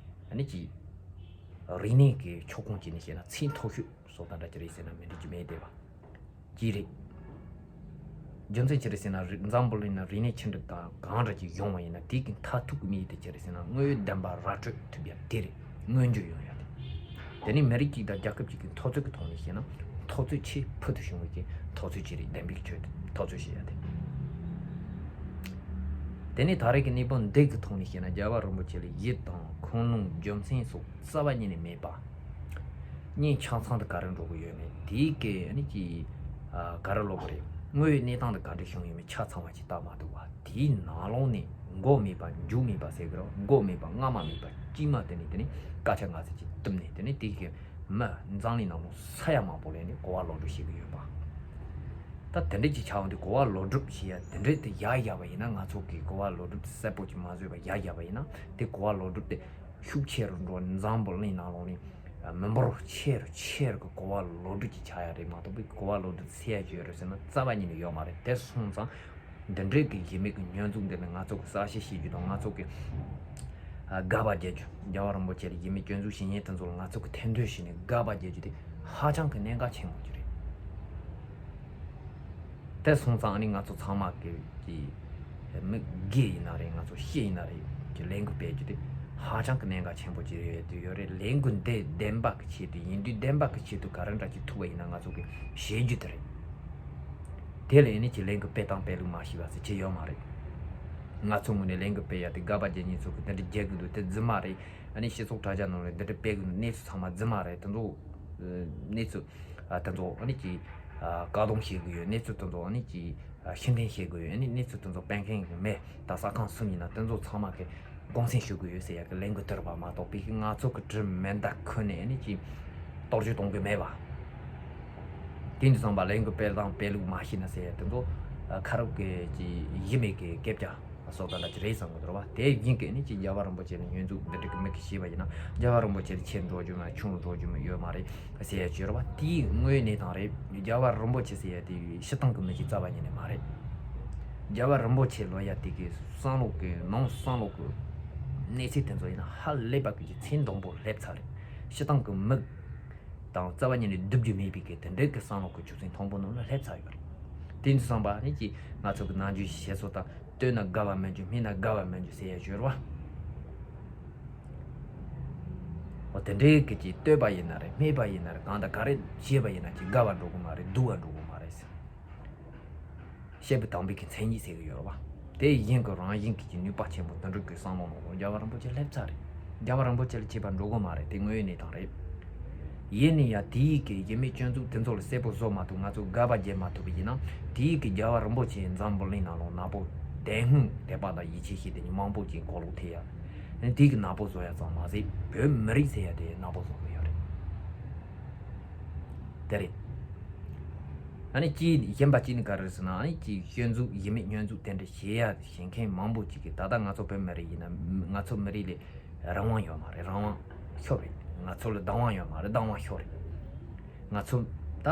ཨ་ནི་ཅིག་རིག་གནས་ཀྱི་ཕྱོགས་ཁོངས་ཅིག་ནས་བཤད་ན་ཚད་མཐོ་ཤོས་བཟོ་ལྟ་འདྲ་ཅིག་རེད་ཟེར་ན་མི་འགྲིག་རྒྱུ་མེད་དེ་བ། ཅི་རེད། རྒྱུ་མཚན་ཅི་རེད་ཟེར་ན་རིག་འཛམ་བུ་གླིང་ན་རིག་གནས་ཆེ་འབྲིང་དང་གང་འདྲ་ཅིག་ཡོང་བ་ཡིན་ན་དེ་གི་མཐར་ཐུག་གི་དམིགས་ཡུལ་དེ་ཅི་རེད་ཟེར་ན་དངོས་ཡོད་བདེན་པ་ར་སྤྲོད་ཐུབ་ཡ་དེ་རེད། མངོན་འགྱུར་ཡོང་ཡ་དེ། དེ་ནི་མི་རིགས་གཅིག་དང་རྒྱལ་ཁབ་གཅིག་གི་མཐོ་ཚད་ཀྱི་ཐོག་ནས་བཤད་ན་ འཐབ་རྩོད་ཆེས་ཕུལ་དུ་བྱུང་བའི་གི་འཐབ་རྩོད་ཅིག་རེད། བདེན་པའི་གི་ཆོས་འཐབ་རྩོད་བྱེད་ཡ་དེ། དེ་ནས་ད་རེས་ཀྱི་གནས་བབ་འདི་གི་ཐོག་ནས་བཤད་ན། རྒྱལ་བ་རིན་པོ་ཆེ་ལ་ཡིད་དང་ཁུངས་ལུང་རྒྱུ་མཚན་སོགས་རྩ་བ་ཉིད་ནས་མེད་པ། གཉེན་ཆ་ཚང་དུ་ག་རེ་འགྲོ་གི་ཡོད་མེད། དེའི་གི་ཨ་ནི་ཀྱི་ཨ་ག་རེ་ལབ་དགོས་རེད། དངོས་ཡོད་གནས་སྟངས་དེ་ག་འདྲ་བྱུང་ཡོད་མེད་ཆ་ཚང་བ་ཅིག་བལྟ་མ་ཐུབ་པ། དེའི་ནང་ལོགས་ནས་མགོ་མེད་པ་མཇུག་མེད་པ་ཟེར་གི་རེད། མགོ་མེད་པ་རྔ་མ་མེད་པ་དཀྱུས་མ་དེ་ནས་དེ་ནས་སྐད་ཆ་ང་ཚོས་ཅིག་བཏུམས་ནས། དེ་ནས་དེའི་གི་མི་འཛམ་གླིང་ནང་ལོགས་ས་ཡ་མང་པོ་ལ་ནི་གོ་བ་ལོག་སྒྲུབ་བྱེད་ཀྱི་ཡོད་པ། ད་དེ་འདྲས་ཀྱི་ཆ་བོ་འདི་གོ་བ་ལོག་སྒྲུབ་བྱེད་ཡ་དེ་འདྲས་དེ་ཡར་བཞག་པ་ཡིན་ན། ང་ཚོ་གི་གོ་བ་ལོག་སྒྲུབ་དེ་གསལ་པོ་ཅིག་མ་བཟོས་པ་ཡར་བཞག་པ་ཡིན་ན། དེ་གོ་བ་ལོག་སྒྲུབ་དེ་ཤུགས་ཆེ་རུ་འགྲོ། འཛམ་བུ་གླིང་ནང་ལོགས་ནས་མི་འབོར་ཆེ་རུ་ཆེ་རུ་གི་གོ་བ་ལོག་སྒྲུབ་ཀྱི་ཆགས་ཡ་རེད་མ་གཏོགས་པའི་གོ་བ་ལོག་སྒྲུབ་ཟེར་ཡ་ཅིག་ཡོད་རེད་ཟེར་ན་རྩ་བ་ཉིད་ནས་ཡོད་མ་རེད། དེ་སོང་ཙང་འདི་འདྲའི་གི་གཞི་མེད་ཀྱི་སྐྱོན་འཛུགས་འདི་ནི་ང་ཚོ་གི་གསལ་བཤད་བྱེད་རྒྱུ་དང་། ང་ཚོ་གི་ཨ་དགག་པ་རྒྱག་རྒྱུ། རྒྱལ་བ་རིན་པོ་ཆེ་ལ་གཞི་མེད་སྐྱོན་འཛུགས་བྱེད་མཁན་དེ་ཚོ་ལ་ང་ཚོ་གི་ཐེར་འདོན་བྱས་ནས་དགག་པ་རྒྱག་རྒྱུ་དེ་ཧ་ཅང་གི་གནད་འགག་ཆེན་པོ་ཅིག་རེད། དེ་སོང་ཙང་ཨ་ནི་ང་ཚོ་ཚང་མ་གི་གི་མི་སྒེར་ཡིན་ན་རེད། ང་ཚོ་སྤྱི་ཡིན་ན་རེད། ཀྱི་ལས་འགུལ་སྤེལ་རྒྱུ་དེ་ཧ་ཅང་གི་གནད་འགག་ཆེན་པོ་ཅིག་རེད་དུ་ཡོད་རེད། ལས་འགུལ་འདི་བདེན་པ་གི་ཆེད་དུ་ཡིན་དུས་བདེན་པ་གི་ཆེད་དུ་ག་རེ་འདྲ་ཅིག་ཐུབ་པ་ཡིན་ན་ང་ཚོ་གི་བྱེད་རྒྱུ་དེ་རེད། དེ་ལས་ནི་ཀྱི་ལས་འགུལ་སྤེལ་དང་སྤེལ་ལུགས་མ་ཤེས་པ་ཟེར་ཅི་ཡོད་མ་རེད། ང་ཚོ་ངོས་ནས་ལས་འགུལ་སྤེལ་ཡ་དེ་དགག་པ་རྒྱག་མཁན་ཚོ་གི་འདི་འདྲ་རྒྱག་གི་འདུག་དེ་རྫུན་མ་རེད། ཨ་ནི་སྤྱི་ཚོགས་དྲ་རྒྱ་ནང་ལ་འདི་འདྲ་སྤེལ་གི་འདུག་གནས་ཚུལ་ཚང་མ་རྫུན་མ་རེད། དེ་ཚོ་གནས་ཚུལ་ཨ་དེ་ཚོ་ཨ་ནི་ཀྱི་ཨ་བཀག་སྡོམ་བྱེད་གི་ཡོད། གནས་ཚུལ་དེ་ཚོ་ཨ་ནི་ཀྱི་ཨ་ཕྱིར་འཐེན་བྱེད་གི་ཡོད། ཨ་ནི་གནས་ཚུལ་དེ་ཚོ་སྤེལ་མཁན་གི་མེད། ད་ས་ཁང་གསུམ་ཡིན་ན་དེ་ཚོ་ཚང་མ་གི་དགོངས་སེལ་ཞུ་གི་ཡོད་ཟེར་ཡ་གི་ལས་འགུལ་དར་བ་མ་གཏོགས་པའི་ང་ཚོ་གི་གྲི་མེ་མདའ་ཁུར་ནས་ཨ་ནི་ཀྱི་གཏོར་རྒྱུ་གཏོང་གི་མེད་པ། དེ་འདྲ་སོང་པ་ལས་འགུལ་སྤེལ་དང་སྤེལ་ལུགས་མ་ཤེས་ན་ཟེར་ཡ་དེ་ཚོ་ཁ་རོག་གི་ཀྱི་གཞི་མེད་ཀྱི་སྐད་ཆ། སོགས་དང་འདྲ་ཅིག་རེད་བསམ་གི་འདུག་ར་བ། དེ་ཡིན་གི་ནི་ཅིག་རྒྱལ་བ་རིན་པོ་ཆེ་ལ་སྐྱོན་འཛུགས་འདི་འདྲ་གི་མི་གི་བྱས་པ་ཡིན་ན་རྒྱལ་བ་རིན་པོ་ཆེ་ལ་ཆེར་འགྲོ་རྒྱུ་མ་ཆུང་རུ་འགྲོ་རྒྱུ་མ་ཡོད་མ་རེད་ཟེར་ཡ་ཅིག་ཡོད་ར་བ། དེའི་དངོས་གནས་དང་རེད། རྒྱལ་བ་རིན་པོ་ཆེ་ཟེར་ཡ་དེ་སྤྱིར་བཏང་གི་མི་ཅིག་རྩ་བ་ཉིད་ནས་མ་རེད། རྒྱལ་བ་རིན་པོ་ཆེ་ལབ་ཡ་དེ་གི་བསམ་བློ་གི་ནང་བསམ་བློ་གི་གནས་ཚད་དེ་ཚོ་ཡིན་ན་ཧ་ལས་པ་གི་ཅིག་ཚད་མཐོན་པོ་སླེབས་ཚར་རེད། སྤྱིར་བཏང་གི་མི་དང་རྩ་བ་ཉིད་ནས་སྡུག་རྒྱུ་མེད་པའི་གི་དེ་འདྲའི་གི་བསམ་བློ་གི་ཆུ་ཚད་མཐོན་པོ་ནང་ལ་སླེབས་ཚར་ཡོད་རེད། དེ་འདྲ་སོང་པ་ནི་ཅིག་ང་ཚོ་གི་ནམ་རྒྱུན་བཤད་སྲོལ་ལྟར་བསྟོད་ན་དགའ་བ་མི་འགྱུར། སྨད་ན་དགའ་བ་མི་འགྱུར་ཟེར་ཡ་ཡོད་རེད་བ། འོ་དེ་འདྲའི་གི་ཅིག་བསྟོད་པ་ཡིན་ན་རེད། སྨད་པ་ཡིན་ན་རེད། གང་དང་ག་རེ་བྱས་པ་ཡིན་ན་ཅིག་དགའ་བ་འགྲོ་གི་མ་རེད། སྡུག་པ་འགྲོ་གི་མ་རེད་ཟེར། བཤད་པའི་དམ་པའི་གི་མཚན་ཉིད་ཟེར་གི་ཡོད་རེད་བ། དེ་ཡིན་གི་རང་བཞིན་གྱི་ནུས་པ་ཆེན་པོ་དེ་འདྲ་གི་བསམ་བློ་ནང་ལོགས་རྒྱལ་བ་རིན་པོ་ཆེ་སླེབས་ཚར་རེད། རྒྱལ་བ་རིན་པོ་ཆེ་ལ་ཆད་པ་འགྲོ་གི་མ་རེད། དེ་དངོས་ཡོད་གནས་སྟངས་རེད། ཡིན་ནའི་ཡང་དེའི་གི་གཞི་མེད་སྐྱོན་འཛུགས་དེ་ཚོ་ལ་གསལ་པོ་བཟོ་མ་ཐུབ། ང་ཚོ་དགག་པ་རྒྱག་མ་ཐུབ་པ་ཡིན་ན། དེའི་གི་རྒྱལ་བ་རིན་པོ་ཆེ་འཛམ་བུ་གླིང་ནང་ལོགས་ནག་པོ་དེ་སྔོན་དད་པ་དང་ཡིད་ཆེས་བྱེད་མཁན་མང་པོ་ཅིག་གོ་ལོག་ཐེབས་ཡ། དེའི་གི་ནག་པོ་བཟོ་ཡ་ཙམ་མ་ཟད་བོད་མི་རིགས་ཟེར་ཡ་དེ་ནག་པོ་བཟོ་གི་ཡོད་རེད། དེ་རེད། ཨ་ནི་གཅིག་གཞན་པ་གཅིག་ནི་ག་རེ་རེད་ཟེར་ན། ཨ་ནི་གཅིག་སྐྱོན་འཛུགས་གཞི་མེད་སྐྱོན་འཛུགས་དེ་འདྲ་བྱེད་ཡ་བྱེད་མཁན་མང་པོ་ཅིག་གིས་ད་ལྟ་ང་ཚོ་བོད་མི་རིགས་ཡིན་ན་ང་ཚོ་མི་རིགས་ལ་རང་དབང་ཡོད་མ་རེད། རང་དབང་ཤོར་རེད། ང་ཚོ་ལ་བདག་དབང་ཡོད་མ་རེད། བདག་དབང་ཤོར་རེད། ང་ཚོ་ད་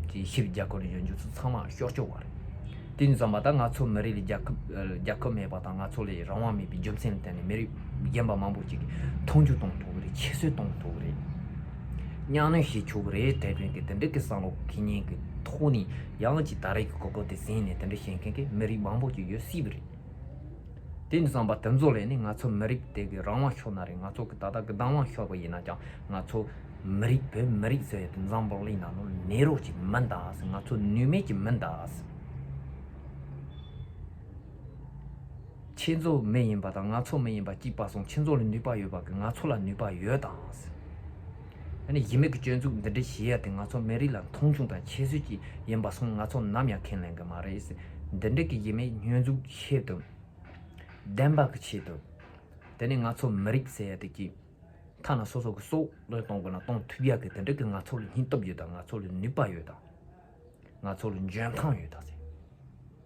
ཅིག་ཕྱིར་རྒྱ་གར་ལ་ཡོད་རྒྱུ་ཚོ་ཚང་མ་ཤོར་ཆོག་པ་རེད། དེ་ཡིན་ཙང་མ་ད་ང་ཚོ་མི་རིགས་ལ་རྒྱལ་ཁབ་ཨ་རྒྱལ་ཁབ་མེད་པ་དང་ང་ཚོ་ལ་རང་དབང་མེད་པའི་རྒྱུ་མཚན་ལ་བརྟེན་ནས་མི་རིགས་གཞན་པ་མང་པོ་ཅིག་གིས་མཐོང་ཆུང་གཏོང་ཐུབ་ཀྱི་རེད། ཁྱད་གསོད་གཏོང་ཐུབ་ཀྱི་རེད། གཉའ་གནོན་བྱེད་ཆོག་གི་རེད་དྲན་དྲན་གྱི་དེ་འདྲ་གི་བསམ་བློ་འཁྱེར་མཁན་གྱི་ཐོག་ནས་ཡང་ཅིག་ད་རེས་ཀྱི་གོ་སྐབས་དེ་ཟིན་ནས་དེ་འདྲ་བྱེད་མཁན་གྱི་མི་རིགས་མང་པོ་ཅིག་ཡོད་སྲིད་པ་རེད། དེ་ཡིན་ཙང་མ་དེ་ཚོ་ལ་ནི་ང་ཚོ་མི་རིགས་དེ་གི་རང་དབང་ཤོར་ན་རེད། ང་ཚོ་གི་ད་ལྟ་གི་བདག་དབང་ཤོར་བ་ཡིན་ན་ཀྱང་ང་ཚོ་མི་རིགས་བོད་མི་རིགས་ཟེར་ཡ་དེ་འཛམ་བུ་གླིང་ནང་ལ་གནས་རོགས་ཅིག་མིན་ད་ཟེར། ང་ཚོ་ནུས་མེད་ཅིག་མིན་ད་ཟེར། ཁྱེད་ཚོ་མི་ཡིན་པ་དང་ང་ཚོ་མི་ཡིན་པ་གཅིག་པ་སོང་། ཁྱེད་ཚོ་ལ་ནུས་པ་ཡོད་པ་གི་ང་ཚོ་ལ་ནུས་པ་ཡོད་དང་ཟེར། ཨ་ནི་གཞི་མེད་ཀྱི་སྐྱོན་འཛུགས་འདི་འདྲ་བྱེད་ཡ་དེ་ང་ཚོ་མི་རིགས་ལ་མཐོང་ཆུང་དང་ཁྱད་གསོད་ཅིག་ཡིན་པ་སོང་། ང་ཚོ་ནམ་ཡང་ཁས་ལེན་གི་མ་རེད་ཟེར། འདི་འདྲ་གི་གཞི་མེད་སྐྱོན་འཛུགས་ཆེད་དུ། བདེན་པ་གི་ཆེད་དུ། དེ་ནས་ང་ཚོ་མི་རིགས་ཟེར་ཡ་དེ་གི་ཐ་ན་སོ་སོ་གི་སྲོག་ལོས་གཏོང་དགོས་ན་གཏོང་ཐུབ་ཡ་གི་དེ་འདྲ་གི་ང་ཚོ་ལ་སྙིང་སྟོབས་ཡོད་དང་། ང་ཚོ་ལ་ནུས་པ་ཡོད་དང་། ང་ཚོ་ལ་འཇོན་ཐང་ཡོད་དང་ཟེར།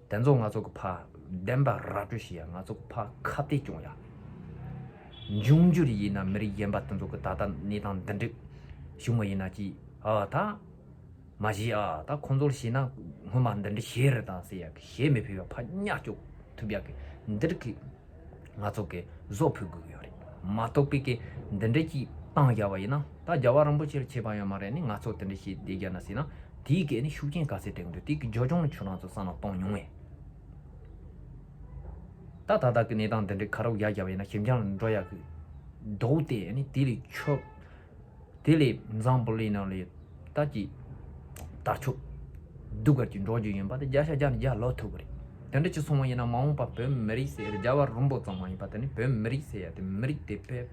དེ་ཚོ་ང་ཚོ་གི་ཕར་བདེན་པ་ར་སྤྲོད་བྱེད་ཡ། ང་ཚོ་གི་ཕར་ཁ་གཏད་གཅོག་ཡ། འབྱུང་འགྱུར་ཡིན་ན་མི་རིགས་གཞན་པ་དེ་ཚོ་གི་ད་ལྟ་གནས་སྟངས་འདི་འདྲ་བྱུང་བ་ཡིན་ན་ཅི། ཨ་ད། མ་གཞི་ཨ་ད་ཁོང་ཚོར་བྱས་ན་སྔོན་མ་འདི་འདྲ་བྱས་རེད་དང་ཟེར་ཡ་གི་ཞེ་མི་ཕོད་པ་ཕར་གཉའ་གཅོག་ཐུབ་ཡ་གི་འདིར་གི་ང་ཚོ་གི་བཟོ་ཕུད་དགོས་ཀྱི་ཡོད་རེད། མ་གཏོགས་པའི་གི་འདི་འདྲ་ཅིག་བཏང་བཞག་པ་ཡིན་ན། ད་རྒྱལ་བ་རིན་པོ་ཆེར་ཆད་པ་ཡོད་མ་རེད། ནི་ང་ཚོ་དེ་འདྲ་བྱས་བསྡད་རྒྱ་ན་ཟེར་ན། དེའི་གི་ནི་ཤུགས་རྐྱེན་ག་ཚད་སྤྲད་གི་འདུག་དེའི་གི་རྒྱབ་ལྗོངས་ནི་ཁྱོད་རང་ཚོ་བསམ་བློ་གཏོང་མྱོང་ངས། ད་ད་ལྟ་གི་གནས་སྟངས་འདི་འདྲའི་ཁ་རོག་ཡར་བརྒྱབ་ཡིན་ན་ཞིབ་འཇམ་ལ་འགྲོ་ཡག་གི་རྡོག་དེ་ནི་དེ་ལས་ཆོབ། དེ་ལས་འཛམ་བུ་གླིང་ནང་ལས་ད་ཀྱི་ དར་ཁྱབ་སྡུག་གར་གྱི་འགྲོ་རྒྱུ་ཡིན་པ་དེ་བརྒྱ་ཆ་བརྒྱ་ནས་བརྒྱ་ལོ་ཐུབ་ཀྱི་རེད། དེ་འདྲ་ཅིག་སོང་བ་ཡིན་ན་མ་འོངས་པ་བོད་མི་རིགས་ཟེར་རྒྱལ་བ་རིན་པོ་ཙམ་མ་ཡིན་པ་དེ་ནི་བོད་མི་རིགས་ཟེར་ཡ་དེ་མི་རིགས་དེ་བོད་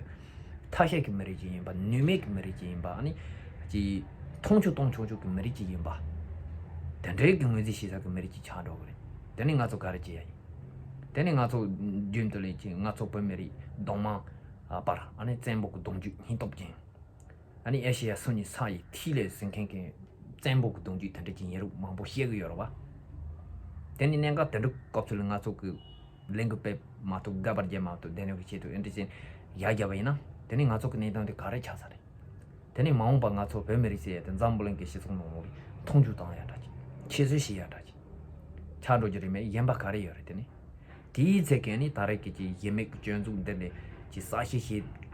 ཐ་ཤལ་གྱི་མི་རིགས་ཅིག་ཡིན་པ། ནུས་མེད་ཀྱི་མི་རིགས་ཅིག་ཡིན་པ། ཨ་ནི་ཅིག་མཐོང་ཆུང་གཏོང་ཆོག་ཆོག་གི་མི་རིགས་ཅིག་ཡིན་པ། དེ་འདྲའི་གི་ངོས་འཛིན་བྱེད་ས་གི་མི་རིགས་ཅིག་ཆགས་འགྲོ་གི་རེད། དེ་ནི་ང་ཚོ་ག་རེ་བྱེད་ཡ་ཡིན། དེ་ནི་ང་ཚོ་རྒྱུན་དུ་ལས་ཀྱི་ང་ཚོ་བོད་མི་རིགས་གདོང་མང་བར་ཨ་ནི་བཙན་པོ་གི་གདུང་རྒྱུད་སྙིང་སྟོབས་ཅན། ཨ་ནི་ཨེ་ཤེ་ཡ་སུ་ཉི་ས་ཡི་ཐིག་ལེ་ཟེར་མཁན་གྱི་བཙན་པོ་གི་གདུང་རྒྱུད་དེ་འདྲ་ཅིག་ཡིན་རུང་མང་པོ་བཤད་གི་ཡོད་རེད་བ། དེ་ནི་གནད་འགག་དེ་འདྲ་སྐབས་སུ་ལ་ང་ཚོ་གི་ལས་འགུལ་སྤེལ་མ་ཐུབ། དགག་པ་རྒྱག་མ་ཐུབ། བདེན་གནས་ཀྱི་ཆེད་དུ་ཨེ་འདྲ་ཅན་ཡ་རྒྱབ་པ་ཡིན་ན་དེ་ནི་ང་ཚོ་གི་གནས་སྟངས་དེ་ག་རེ་ཆགས་ས་རེད། དེ་ནི་མ་འོངས་པ་ང་ཚོ་བོད་མི་རིགས་ཟེར་ཡ་དེ་འཛམ་བུ་གླིང་གི་སྤྱི་ཚོགས་ནང་ལོགས་ལ་མཐོང་ཆུང་བཏང་ཡ་འདྲ་ཅིག་ཁྱད་གསོད་བྱེད་ཡ་འདྲ་ཅིག་ཆགས་འགྲོ་རྒྱུ་རེད་མེད། གཞན་པ་ག་རེ་ཡོད་རེད། དེ་ནི་དེའི་ཚེ་གན་ནི་ད་རེས་ཀྱི་ཀྱི་གཞི་མེད་ཀྱི་སྐྱོན་འཛུགས་འདི་ལས་ཀྱི་གསལ་བཤད་བྱེད་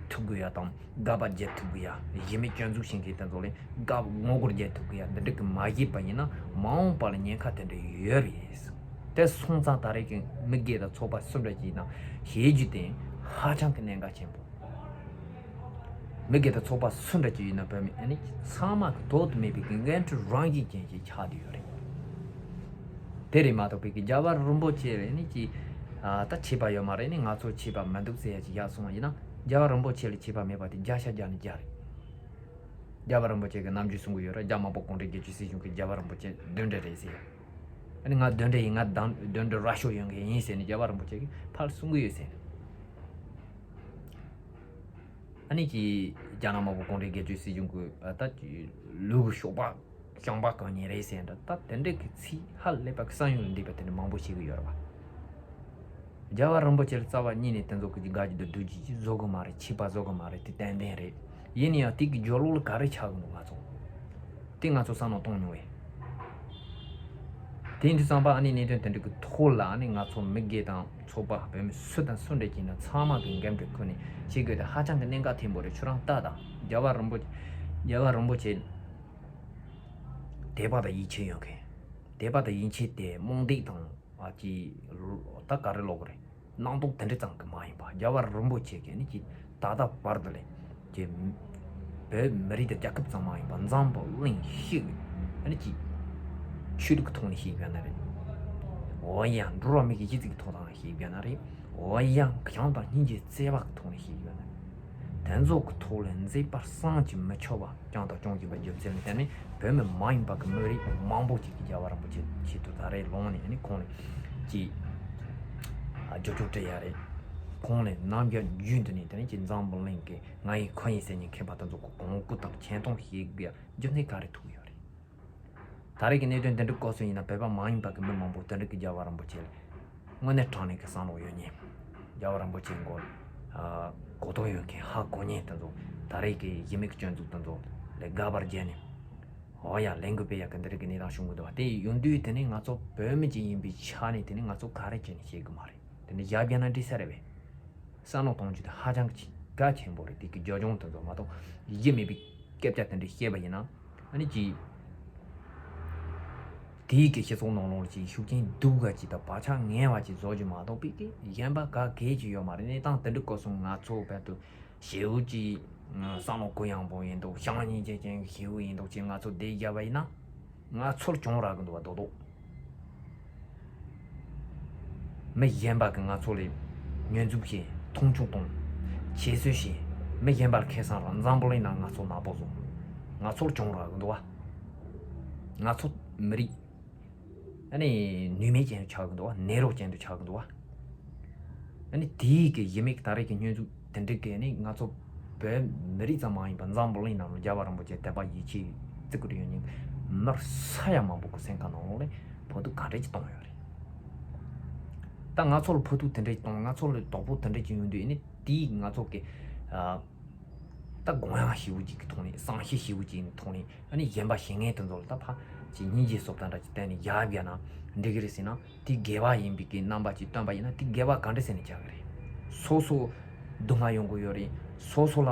ཐུབ་དགོས་ཡ་དང་། དགག་པ་རྒྱག་ཐུབ་དགོས་ཡ། གཞི་མེད་སྐྱོན་འཛུགས་བྱེད་མཁན་དེ་ཚོ་ལས་དགག་ངོ་རྒོལ་རྒྱག་ཐུབ་དགོས་ཡ། འདི་འདྲ་གི་མ་བྱས་པ་ཡིན་ན་མ་འོངས་པ་ལ་ཉེན་ཁ་དེ་འདྲ་ཡོད་རེད། དེ་སོང་ཙང་ད་རེས་ཀྱི་མི་སྒེར་དང་ཚོགས་པ་སུ་འདྲ་ཅིག་ཡིན་ན་བྱེད་རྒྱུ་དེ་ཧ་ཅང་གི་གནད་འགག་ཆེན་པོ། མི་སྒེར་དང་ཚོགས་པ་སུ་འདྲ་ཅིག་ཡིན་ན་བོད་མི་ཨ་ནི་ཚང་མ་གི་ཐོག་ཏུ་མེད་པའི་གི་འགན་འཁྲི་རང་བཞིན་ཅན་ཞིག་ཆགས་བསྡད་ཡོད་རེད། དེ་རེད་མ་གཏོགས་པའི་གི་རྒྱལ་བ་རིན་པོ་ཆེ་ལ་ནི་ཅི་ད་བྱས་པ་ཡོད་མ་རེད། ནི་ང་ཚོ་བྱས་པ་མི་འདུག་ཟེར་ཡ་ཅིག་ཡར་སོང་བ་ཡིན་ན་རྒྱལ་བ་རིན་པོ་ཆེ་ལ་བྱས་པ་མེད་པ་དེ་བརྒྱ་ཆ་བརྒྱ་ནས་བརྒྱ་རེད། རྒྱལ་བ་རིན་པོ་ཆེ་གི་རྣམ་འགྱུར་གསུང་གི་ཡོད་རེད། རྒྱ་དམར་པོ་གུང་ཁྲན་རྒྱལ་གཅེས་སྲིད་གཞུང་གི་རྒྱལ་བ་རིན་པོ་ཆེ་གདོན་འདྲེ་རེད་ཟེར་ཡ། ཨ་ནི་ང་གདོན་འདྲེ་ཡིན། ང་གདོན་འདྲེ་ར་ཤོ་ཡོད་མཁན་ཡིན་ཟེར་ནས་རྒྱལ་བ་རིན་པོ་ཆེ་གིས་ཕར་གསུང་གི་ཡོད་ཟེར་ནས། ཨ་ནི་ཀྱི་རྒྱ་ནག་དམར་པོ་གུང་ཁྲན་རྒྱལ་གཅེས་སྲིད་གཞུང་གི་ད་ལུག་གི་ཤོག་པ་ཤོང་པ་གང་ཉིད་རེད་ཟེར་འདྲ། ད་དེ་འདྲའི་གི་ཚིག་ཧ་ལས་པ་གི་གསང་ཡུལ་འདས་པ་དེ་འདྲ་མང་པོ་ཞིག་གི་ཡོད་རེད་བ། རྒྱལ་བ་རིན་པོ་ཆེ་ལ་རྩ་བ་ཉིད་ནས་དེ་ཚོ་གི་དགའ་རྒྱུ་དང་སྡུག་རྒྱུ་ཅིག་བཟོ་གི་མ་རེད། ཆད་པ་བཟོ་གི་མ་རེད། དེ་ཏན་ཏན་རེད། ཡིན་ན་ཡང་དེ་གི་རྒྱུ་ལོག་ལ་ག་རེ་ཆགས་གི་འདུག་ང་ཚོ། དེ་ང་ཚོ་བསམ་བློ་གཏོང་མྱོང་བས། དེ་ཡིན་དུས་ཙམ་པ་ཨ་ནི་གནད་དོན་དེ་འདྲ་གི་ཐོག་ལ་ཨ་ནི་ང་ཚོ་མི་སྒེར་དང་ཚོགས་པ་བོད་མི་སུ་དང་སུ་འདྲ་ཅིག་ཡིན་ན་ཚང་མ་གི་འགན་འཁྲི་ཁུར་ནས་བྱེད་དགོས་དེ་ཧ་ཅང་གི་གནད་འགག་ཆེན་པོ་རེད། ཁྱོད་རང་ལྟ་དང་། རྒྱལ་བ་རིན་པོ་རྒྱལ་བ་རིན་པོ་ཆེ་དད་པ་དང་ཡིད་ཆེས་ཡོད་མཁན། དད་པ་དང་ཡིད་ཆེས་དེ་རྨོངས་དད་དང་ཨ་ཅི་ད་ག་རེ་ལོག་གི་རེད། རྣམ་རྟོག་དེ་འདྲ་ཙམ་གི་མ་ཡིན་པ། རྒྱལ་བ་རིན་པོ་ཆེ་གིས་ནི་ཅི་ད་ལྟ་བར་དུ་ལས་ཀྱི་བོད་མི་རིགས་དང་རྒྱལ་ཁབ་ཙམ་མ་ཡིན་པ་འཛམ་བུ་གླིང་ཤིག་ནི་ཅི་ཆོས་ལུགས་ཀྱི་ཐོག་ནས་ཤེས་དགོས་ན་རེད། འོ་ཡང་འགྲོ་བ་མི་གི་གཞི་རྩའི་ཐོག་ནས་ཤེས་དགོས་ན་རེད། འོ་ཡང་བྱམས་དང་སྙིང་རྗེ་བརྩེ་བ་གི་ཐོག་ནས་ཤེས་དགོས་ན་རེད། དེ་ཚོ་གི་ཐོག་ལས་མཛད་པ་བསམ་གྱིས་མི་ཁྱབ་པ། བསྐྱངས་དང་སྐྱོང་བཞིན་པའི་རྒྱུ་མཚན་ལ་བརྟེན་ནས་བོད་མི་མ་ཡིན་པ་གི་མི་རིགས་མང་པོ་ཅིག་གིས་རྒྱལ་བ་རིན་པོ་ཆེ་ཆེད་དུ་ད་རེས་ལངས་ནས་ནི་ཁོང་ལ་ཅིག་རྒྱབ་སྐྱོར་སྤྲད་ཡ་རེད། ཁོང་ལ་ནམ་རྒྱུན་རྒྱུན་དུ་ནས་དེ་ནས་ཅིག་འཛམ་བུ་གླིང་གི་ང་ཡི་ཁོ་ཡིན་ཟེར་ནས་མཁས་པ་དེ་ཚོ་གི་གོང་བཀུར་དང་ཆེ་མཐོང་བྱེད་དགོས་ཡ་རྒྱུ་མཚན་ག་རེ་ཐུག་ཡོད་རེད། ད་རེས་ཀྱི་གནད་དོན་འདི་འདྲ་སྐོར་སུ་ཡིན་ན་བོད་པ་མ་ཡིན་པ་གི་མི་མང་པོ་དེ་འདྲ་གི་རྒྱལ་བ་རིན་པོ་ཆེ་ལ་དངོས་གནས་དྲང་གནས་ཀྱི་བསམ་བློ་ཡོད་མཁན། རྒྱལ་བ་རིན་པོ་ཆེའི་མགོ་ལ་གོ་རྟོགས་ཡོད་མཁན་ཧ་གོ་མཁན་དེ་ཚོ་ད་རེས་ཀྱི་གཞི་མེད་ཀྱི་སྐྱོན་འཛུགས་དེ་ཚོ་ལ་དགག་པ་རྒྱག་ནས། འོ་ཡ་ལས་འགུལ་སྤེལ་ཡག་གི་འདི་རིགས་ཀྱི་གནས་སྟངས་བྱུང་གི་འདུག་བ། དེ་ཡིན་དུས་དེ་ནི་ང་ཚོ་བོད་མི་ཅིག་ཡིན་པའི་ཆ་ནས་དེ་ནི་ང་ཚོ་ག་རེ་བྱས་ནས་བྱེད་གི་མ་རེད། དེ་ནི་ཡ་བརྒྱབ་ན་འགྲིག་ས་རེད་པས། བསམ་བློ་གཏོང་རྒྱུ་དེ་ཧ་ཅང་གི་གལ་ཆེན་པོ་རེད། དེ་གི་རྒྱབ་ལྗོངས་དེ་ཚོ་མ་གཏོགས་ཡིད་མེད་པའི་སྐད་ཆ་དེ་འདྲ་བཤད་པ་ཡིན་ན་ཨ་ནི་ཅི། དེའི་གི་སྤྱི་ཚོགས་ནང་ལོགས་ལ་ཅིག་ཤུགས་རྐྱེན་སྡུག་ག་ཅིག་དང་བག་ཆགས་ངན་པ་ཅིག་བཟོ་རྒྱུ་མ་གཏོགས་པའི་གི་གཞན་པ་ག་གེ་ཅིག་ཡོད་མ་རེད། གནས་སྟངས་དེ་འདྲ་སྐོར་སོང་ང་ཚོ་བར་དུ་ཞེའུ་ཅིག་བསམ་བློ་གུ་ཡངས་པོ་ཡིན་འདུག་བྱམས་སྙིང་རྗེ་ཅན་གྱི་ཞེའུ་ཡིན་འདུག་ཅིག་ང་ཚོ་བསྡད་བཞག་པ་ཡིན་ན། ང་ཚོར་གྱོང་རག་གི་འདུག་བ་རྡོག་རྡོག་མི་གཞན་པ་གིས་ང་ཚོ་ལ་ཉོན་འཛུགས་བྱས། མཐོང་ཆུང་གཏོང་། ཁྱད་གསོད་བྱས། མི་གཞན་པར་ཁེ་བཟང་རག་འཛམ་བུ་གླིང་ནང་ང་ཚོ་ནག་པོ་བཟོ། ང་ཚོར་གྱོང་རག་གི་འདུག་བ། ང་ཚོ་མི་རིགས་ཨ་ནི་ནུས་མེད་ཅན་དུ་ཆགས་གི་འདུག་བ། ནད་རོ་ཅན་དུ་ཆགས་གི་འདུག་བ། ཨ་ནི་དེའི་གི་གཞི་མེད་ཀྱི་ད་རེས་ཀྱི་སྙོན་འཛུགས་དེ་འདྲ་གི་ནི་ང་ཚོ་བོད་མི་རིགས་ཙམ་མ་ཡིན་པར་འཛམ་བུ་གླིང་ནང་ལ་རྒྱལ་བ་རིན་པོ་ཆེ་དད་པ་ཡིད་ཆེས་བརྩི་བཀུར་ཡོད་མཁན་མི་ས་ཡ་མང་པོ་གི་སེམས་ཁ་ནང་ལོགས་ལ་ཕོག་ཐུག་ག་འདྲ་ཅིག་གཏོང་ཡོད་རེད། ད་ང་ཚོ་ལ་ཕོག་ཐུག་དེ་འདྲ་ཅིག་གཏོང་། ང་ཚོ་ལ་དོགས་པ་དེ་འདྲ་ཅིག་ཡོང་དུས་ཨ་ནི་དེས་ང་ཚོ་གི་ཨ། ད་དགོངས་ཡངས་ཞེ་པོ་ཅིག་གི་ཐོག་ནས། བསམ་ཤེས་ཞེ་པོ་ཅིག་གི་ཐོག་ནས། ཨ་ནི་གཞན་པ་ཞེ་ངན་དེ་ཚོ་ལ་ད་ཕར་ཅིག་སྙིང་རྗེ་སོགས་དང་འདྲ་ཅིག་བསྟན་ནས་ཡར་བརྒྱབ་ན་འགྲིག་གི་རེད་ཟེར་ན། དེ་དགེ་བ་ཡིན་པའི་གི་རྣམ་པ་ཅིག་སྟོན་པ་ཡིན་ན་དེ་དགེ་བ་ག་འདྲ་ཟེར་ནས་བྱ་གི་རེད། སོ་སོ་སྡུག་བསྔལ་ཡོང་གི་ཡོད་རེད། སོ་སོ་ལ་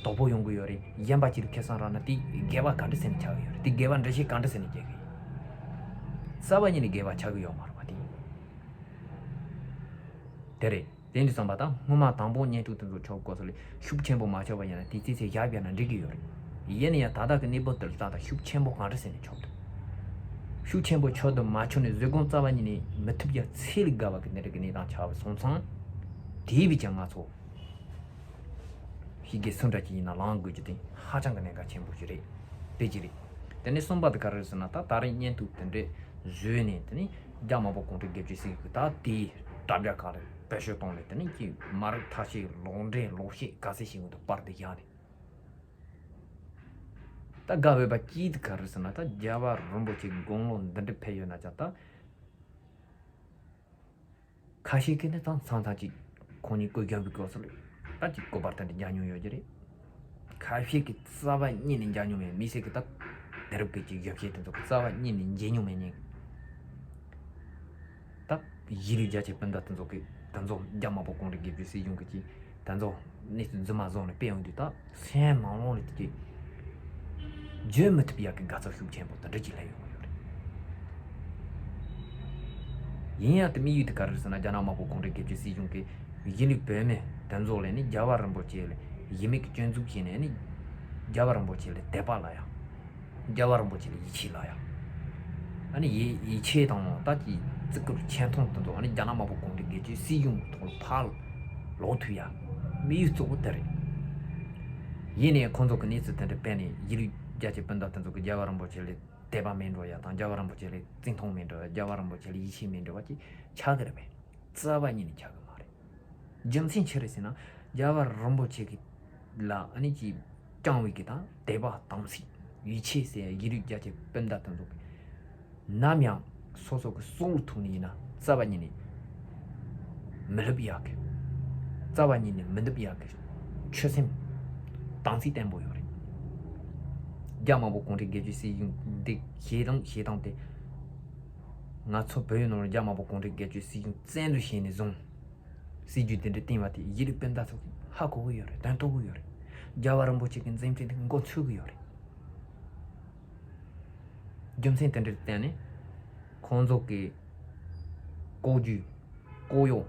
དོགས་པ་ཡོང་གི་ཡོད་རེད། གཞན་པ་ཅིག་ལ་ཁེ་བཟང་རག་ན་དེ་དགེ་བ་ག་འདྲ་ཟེར་ནས་བྱ་གི་ཡོད་རེད། དེ་དགེ་བ་འགྲེལ་བཤད་ག་འདྲ་ཟེར་ནས་རྒྱག་གི་རེད། རྩ་བ་ཉིད་ནས་དགེ་བ་ཆགས་གི་ཡོད་མ་རེད་པ་དེ། དེ་རེད། དེ་འདྲ་བསམ་པ་དང་སྔོན་མ་དང་པོ་བརྙན་ཐུང་དེ་ཚོ་ཆོག་སྐོར་སོགས་ལ་ཤུགས་ཆེན་པོ་མ་ཆགས་པ་ཡིན་ན་དེ་ཙི་ཙི་ཡར་བརྒྱབ་ན་འགྲིག་གི་ཡོད་རེད། ཡིན་ན་ཡང་ད་ལྟ་གི་གནས་བབ་དེར་ལྟ་ད་ཤུགས་ཆེན་པོ་གང་འདྲ་ཟེར་ནས་ཆོག་འདུག་ཤུགས་ཆེན་པོ་ཆོག་ཏུ་མ་ཆོག་ནས་བཟོད་སྒོམ་རྩ་བ་ཉིད་ནས་མི་ཐུབ་ཡ་ཚད་ལས་བརྒལ་བ་གི་འདི་འདྲ་གི་གནས་སྟངས་ཆགས་པ་སོང་ཙང་། དེའི་བས་ཀྱང་ང་ཚོ་ཕྱི་རྒྱལ་སུ་འདྲ་ཅིག་ཡིན་ན་ལངས་དགོས་རྒྱུ་དེ་ཧ་ཅང་གི་གནད་འགག་ཆེན་པོ་ཞིག་རེད། དེ་ཅི་རེད། དེ་ནས་གསུམ་པ་དེ་ག་རེ་རེད་ཟེར་ན། ད་ད་རེས་བརྙན་ཐུང་དེ་འདྲས་བཟོས་ནས། དེ་ནས་རྒྱ་དམར་པོ་གུང་ཁྲན་སྒེར་གཅོད་སྲིད་གཞུང་གི་ད་དེའི་དྲ་རྒྱ་ཁག་ལ་བེད་སྤྱོད་བཏང་ནས། དེ་ནས་ཀྱི་མ་རིག་ཐ་ཤལ་ལོག་འདྲེན་ལོག་བཤད་ག་ཚད་ཞིག་ཡོད་འདུག་པར་དུ་བཞག་ནས། ད་དགའ་འོས་པ་གཅིག་དེ་ག་རེ་ཟེར་ན། ད་རྒྱལ་བ་རིན་པོ་ཆེ་དགུང་ལོ་འདི་འདྲ་ཕེབས་ཡོད་ན་ཅང་ད། ཁ་ཤས་ཀྱིས་ནི་ད་མཚམས་མཚམས་ཅིག་ཁོང་ཉིད་སྐུ་གཞོན་པའི་སྐབས་སུ་ལ་ད་ཅིག་སྐུ་པར་དེ་འདྲ་མཇལ་མྱོང་ཡོད་ཀྱི་རེད། ཁ་ཤས་ཀྱིས་རྩ་བ་ཉིད་ནས་མཇལ་མྱོང་མེད། མི་སེར་གྱི་ད་དེང་རབས་ཀྱི་ཅིག་གཞོན་སྐྱེས་དེ་ཚོ་གིས་རྩ་བ་ཉིད་ནས་མཇལ་མྱོང་མེད་ནས། ད་གཞིས་ལུས་རྒྱ་ཆེ་སྤུན་ཟླ་དེ་ཚོ་གིས་དེ་ཚོ་རྒྱ་དམར་པོ་གུང་ཁྲན་སྒེར་གཅོད་སྲིད་གཞུང་གི་ཅིག་དེ་ཚོ་གནས་ཚུལ་རྫུན་མ་བཟོས་ནས་སྤེལ་ཡོང་དུས། ད་སེམས་ནང་ལོགས་ལ་དེ་ཅིག་བརྗོད་མི་ཐུབ་ཡག་གི་དགའ་ཚོར་ཤུགས་ཆེན་པོ་དེ་འདྲ་ཅིག་སླེབས་ཡོང་གི་ཡོད་རེད། ཡིན་ཡང་དེ་དམིགས་ཡུལ་དེ་ག་རེ་རེད་ཟེར་ན། རྒྱ་ནག་དམར་པོ་གུང་ཁྲན་སྒེར་གཅོད་སྲིད་གཞུང་གིས་གཞིས་ལུས་བོད་མི་དེ་ཚོ་ལ་ནི་རྒྱལ་བ་རིན་པོ་ཆེ་ལ་གཞི་མེད་ཀྱི་སྐྱོན་འཛུགས་བྱས་ནས་ནི། རྒྱལ་བ་རིན་པོ་ཆེ་ལ་དད་པ་ལབ་ཡ། རྒྱལ་བ་རིན་པོ་ཆེ་ལ་ཡིད་ཆེས་ལབ་ཡ། ཨ་ནི་ཡིད་ཡིད་ཆེས་དང་ད་ཀྱི་བརྩི་བཀུར་ཆེ་མཐོང་དེ་ཚོ། ཨ་ནི་རྒྱ་ནག་དམར་པོ་གུང་ཁྲན་སྒེར་གཅོད་སྲིད་གཞུང་གི་ཐོག་ལ་ཕར་ལོག་ཐུབ་ཡ་དམིགས་ཡུལ་གཙོ་བོ་དེ་རེད། ཡིན་ནའི་ཁོང་ཚོ་གི་གནས་ཚུལ་དེ་འདྲ་སྤེལ་ནས། གཞིས་ལུས་རྒྱ་ཆེ་སྤུན་ཟླ་དེ་ཚོ་གིས་རྒྱལ་བ་རིན་པོ་ཆེ་ལ་དད་པ་མེད་འགྲོ་ཡ་དང་། རྒྱལ་བ་རིན་པོ་ཆེ་ལ་བརྩི་མཐོང་མེད་འགྲོ་ཡ། རྒྱལ་བ་རིན་པོ་ཆེ་ལ་ཡིད་ཆེས་མེད་འགྲོ་བ་ཅིག་ཆགས་ཀྱི་རེད་པས། རྩ་བ་ཉིད་ནས་ཆགས་ཀྱི་མ་རེད། རྒྱུ་མཚན་ཅི་རེད་ཟེར་ན། རྒྱལ་བ་རིན་པོ་ཆེ་གི་ལ་ཨ་ནི་ཅིག་བཅངས་པའི་གི་དང་དད་པ་དམ་ཚིག་ཡིད་ཆེས་ཟེར་ཡ་གཞིས་ལུས་རྒྱ་ཆེ་སྤུན་ཟླ་དེ་ཚོ་གིས་ནམ་ཡང་སོ་སོ་གི་སྲོག་ལ་ཐུག་ནས་ཡིན་ན་རྩ་བ་ཉིད་ནས་མི་སླེབས་ཡག་གི། རྩ་བ་ཉིད་ནས་མི་འདེབས་ཡག་གི་ཆོད་སེམས་དམ་ཚིག་བརྟན་པོ་ཡོད་རེད། རྒྱ་དམར་པོ་གུང་ཁྲན་སྒེར་གཅོད་སྲིད་གཞུང་འདི་བྱེད་སྟངས་བྱེད་སྟངས་དེ། ང་ཚོ་བོད་ཡུལ་ནང་ལ་རྒྱ་དམར་པོ་གུང་ཁྲན་སྒེར་གཅོད་སྲིད་གཞུང་བཙན་འཛུལ་བྱས་ནས་བཟུང་། སྲིད་ཇུས་དེ་འདྲ་བཏིང་བ་དེ་གཞིས་ལུས་སྤུན་ཟླ་ཚོ་གིས་ཧ་གོ་གི་ཡོད་རེད། དོན་རྟོགས་གི་ཡོད་རེད། རྒྱལ་བ་རིན་པོ་ཆེ་གི་མཛད་འཕྲིན་དེ་མགོ་ཚོས་གི་ཡོད་རེད། རྒྱུ་མཚན་དེ་འདྲར་བརྟེན་ནས་ཁོང་ཚོ་གི་ལྐོག་ཇུས་ལྐོག་གཡོ་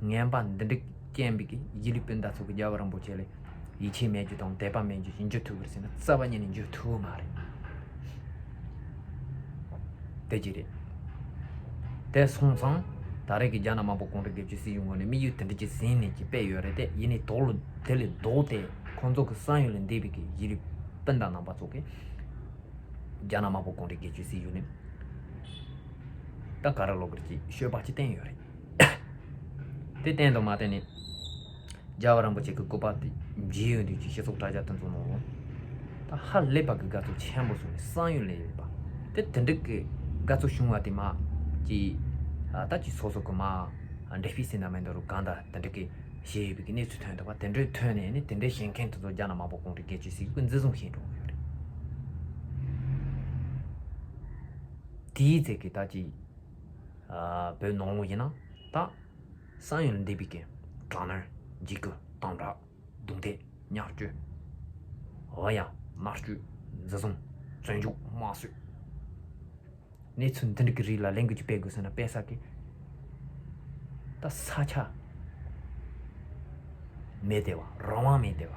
ངན་པ་འདི་འདྲ་རྐྱེན་པས་གི་གཞིས་ལུས་སྤུན་ཟླ་ཚོ་གིས་རྒྱལ་བ་རིན་པོ་ཆེ་ལ་ཡིད་ཆེས་མེད་རྒྱུ་དང་དད་པ་མེད་རྒྱུ་ཞིག་འགྱུར་ཐུབ་ཀྱི་རེད་ཟེར་ན་རྩ་བ་ཉིད་ནས་འགྱུར་ཐུབ་ཀྱི་མ་རེད། དེ་ཅི་རེད། དེ་སོང་ཙང་ད་རེས་ཀྱི་རྒྱ་ནག་དམར་པོ་གུང་ཁྲན་སྒེར་གཅོད་སྲིད་གཞུང་ངོས་ནས་དམིགས་ཡུལ་དེ་འདྲ་ཅིག་ཟིན་ནས་ཅིག་སྤེལ་ཡོད་རེད་དེ། ཡིན་ནའི་དོགས་ལ་དེ་ལས་ལྡོག་སྟེ་ཁོང་ཚོ་གི་བསམ་ཡུལ་ལས་འདས་པའི་གི་གཞིས་ལུས་སྤུན་ཟླ་རྣམ་པ་ཚོ་གིས་རྒྱ་ནག་དམར་པོ་གུང་ཁྲན་སྒེར་གཅོད་སྲིད་གཞུང་ནི་ད་ག་རེ་ལབ་དགོས་རེད། ཅིག་ཤོད་པ་ཅིག་བསྟན་ཡོད་རེད། དེ་བསྟན་དང་མ་བསྟན་ནས། རྒྱལ་བ་རིན་པོ་ཆེ་གི་སྐུ་པར་དེ་མཇལ་ཡོང་དུས་ཀྱི་སྤྱི་ཚོགས་དྲ་རྒྱ་དེ་ཚོ་ནང་ལ། ད་ཧ་ལས་པ་གི་དགའ་ཚོར་ཆེན་པོ་བྱུང་ནས་བསམ་ཡུལ་ལས་འདས་པ། དེ་དེ་འདྲ་གི་དགའ་ཚོར་བྱུང་བ་དེ་མ་ཅིག་ད་ཅིག་སོ་སོ་གི་མ་འགྲེལ་བཤད་ཟེར་ན་མི་འདུག་རུང་གང་ལྟར་དེ་འདྲ་གི་བྱས་ཡོད་པའི་གི་གནས་ཚུལ་ཐོན་འདུག་པ། དེ་འདྲའི་ཐོན་ནས་ནི་དེ་འདྲའི་བྱེད་མཁན་དེ་ཚོ་རྒྱ་ནག་དམར་པོ་གུང་ཁྲན་སྒེར་གཅོད་སྲིད་གཞུང་གིས་འཛིན་བཟུང་བྱས་འགྲོ་གི་ཡོད་རེད། དེའི་ཚེ་གི་ད་ཅིག་བོད་ནང་ལོགས་ཡིན་ན་ད། བསམ་ཡུལ་འདས་པའི་གི་དྲག་གནོན། འཇིགས་སྐུལ། དམ་དྲག། རྡུང་རྡེག། བརྙས་བཅོས། འོ་ཡ། མནར་གཅོད། འཛིན་བཟུང་། བཙོན་འཇུག། དམར་གསོད། གནས་ཚུལ་འདི་འདྲ་གི་རིགས་ལ་ལན་འགུལ་ཅིག་སྤེལ་དགོས་ཟེར་ན་སྤེལ་ས་གི་ད་ས་ཆ་མེད་བསྡད་པ། རང་དབང་མེད་བསྡད་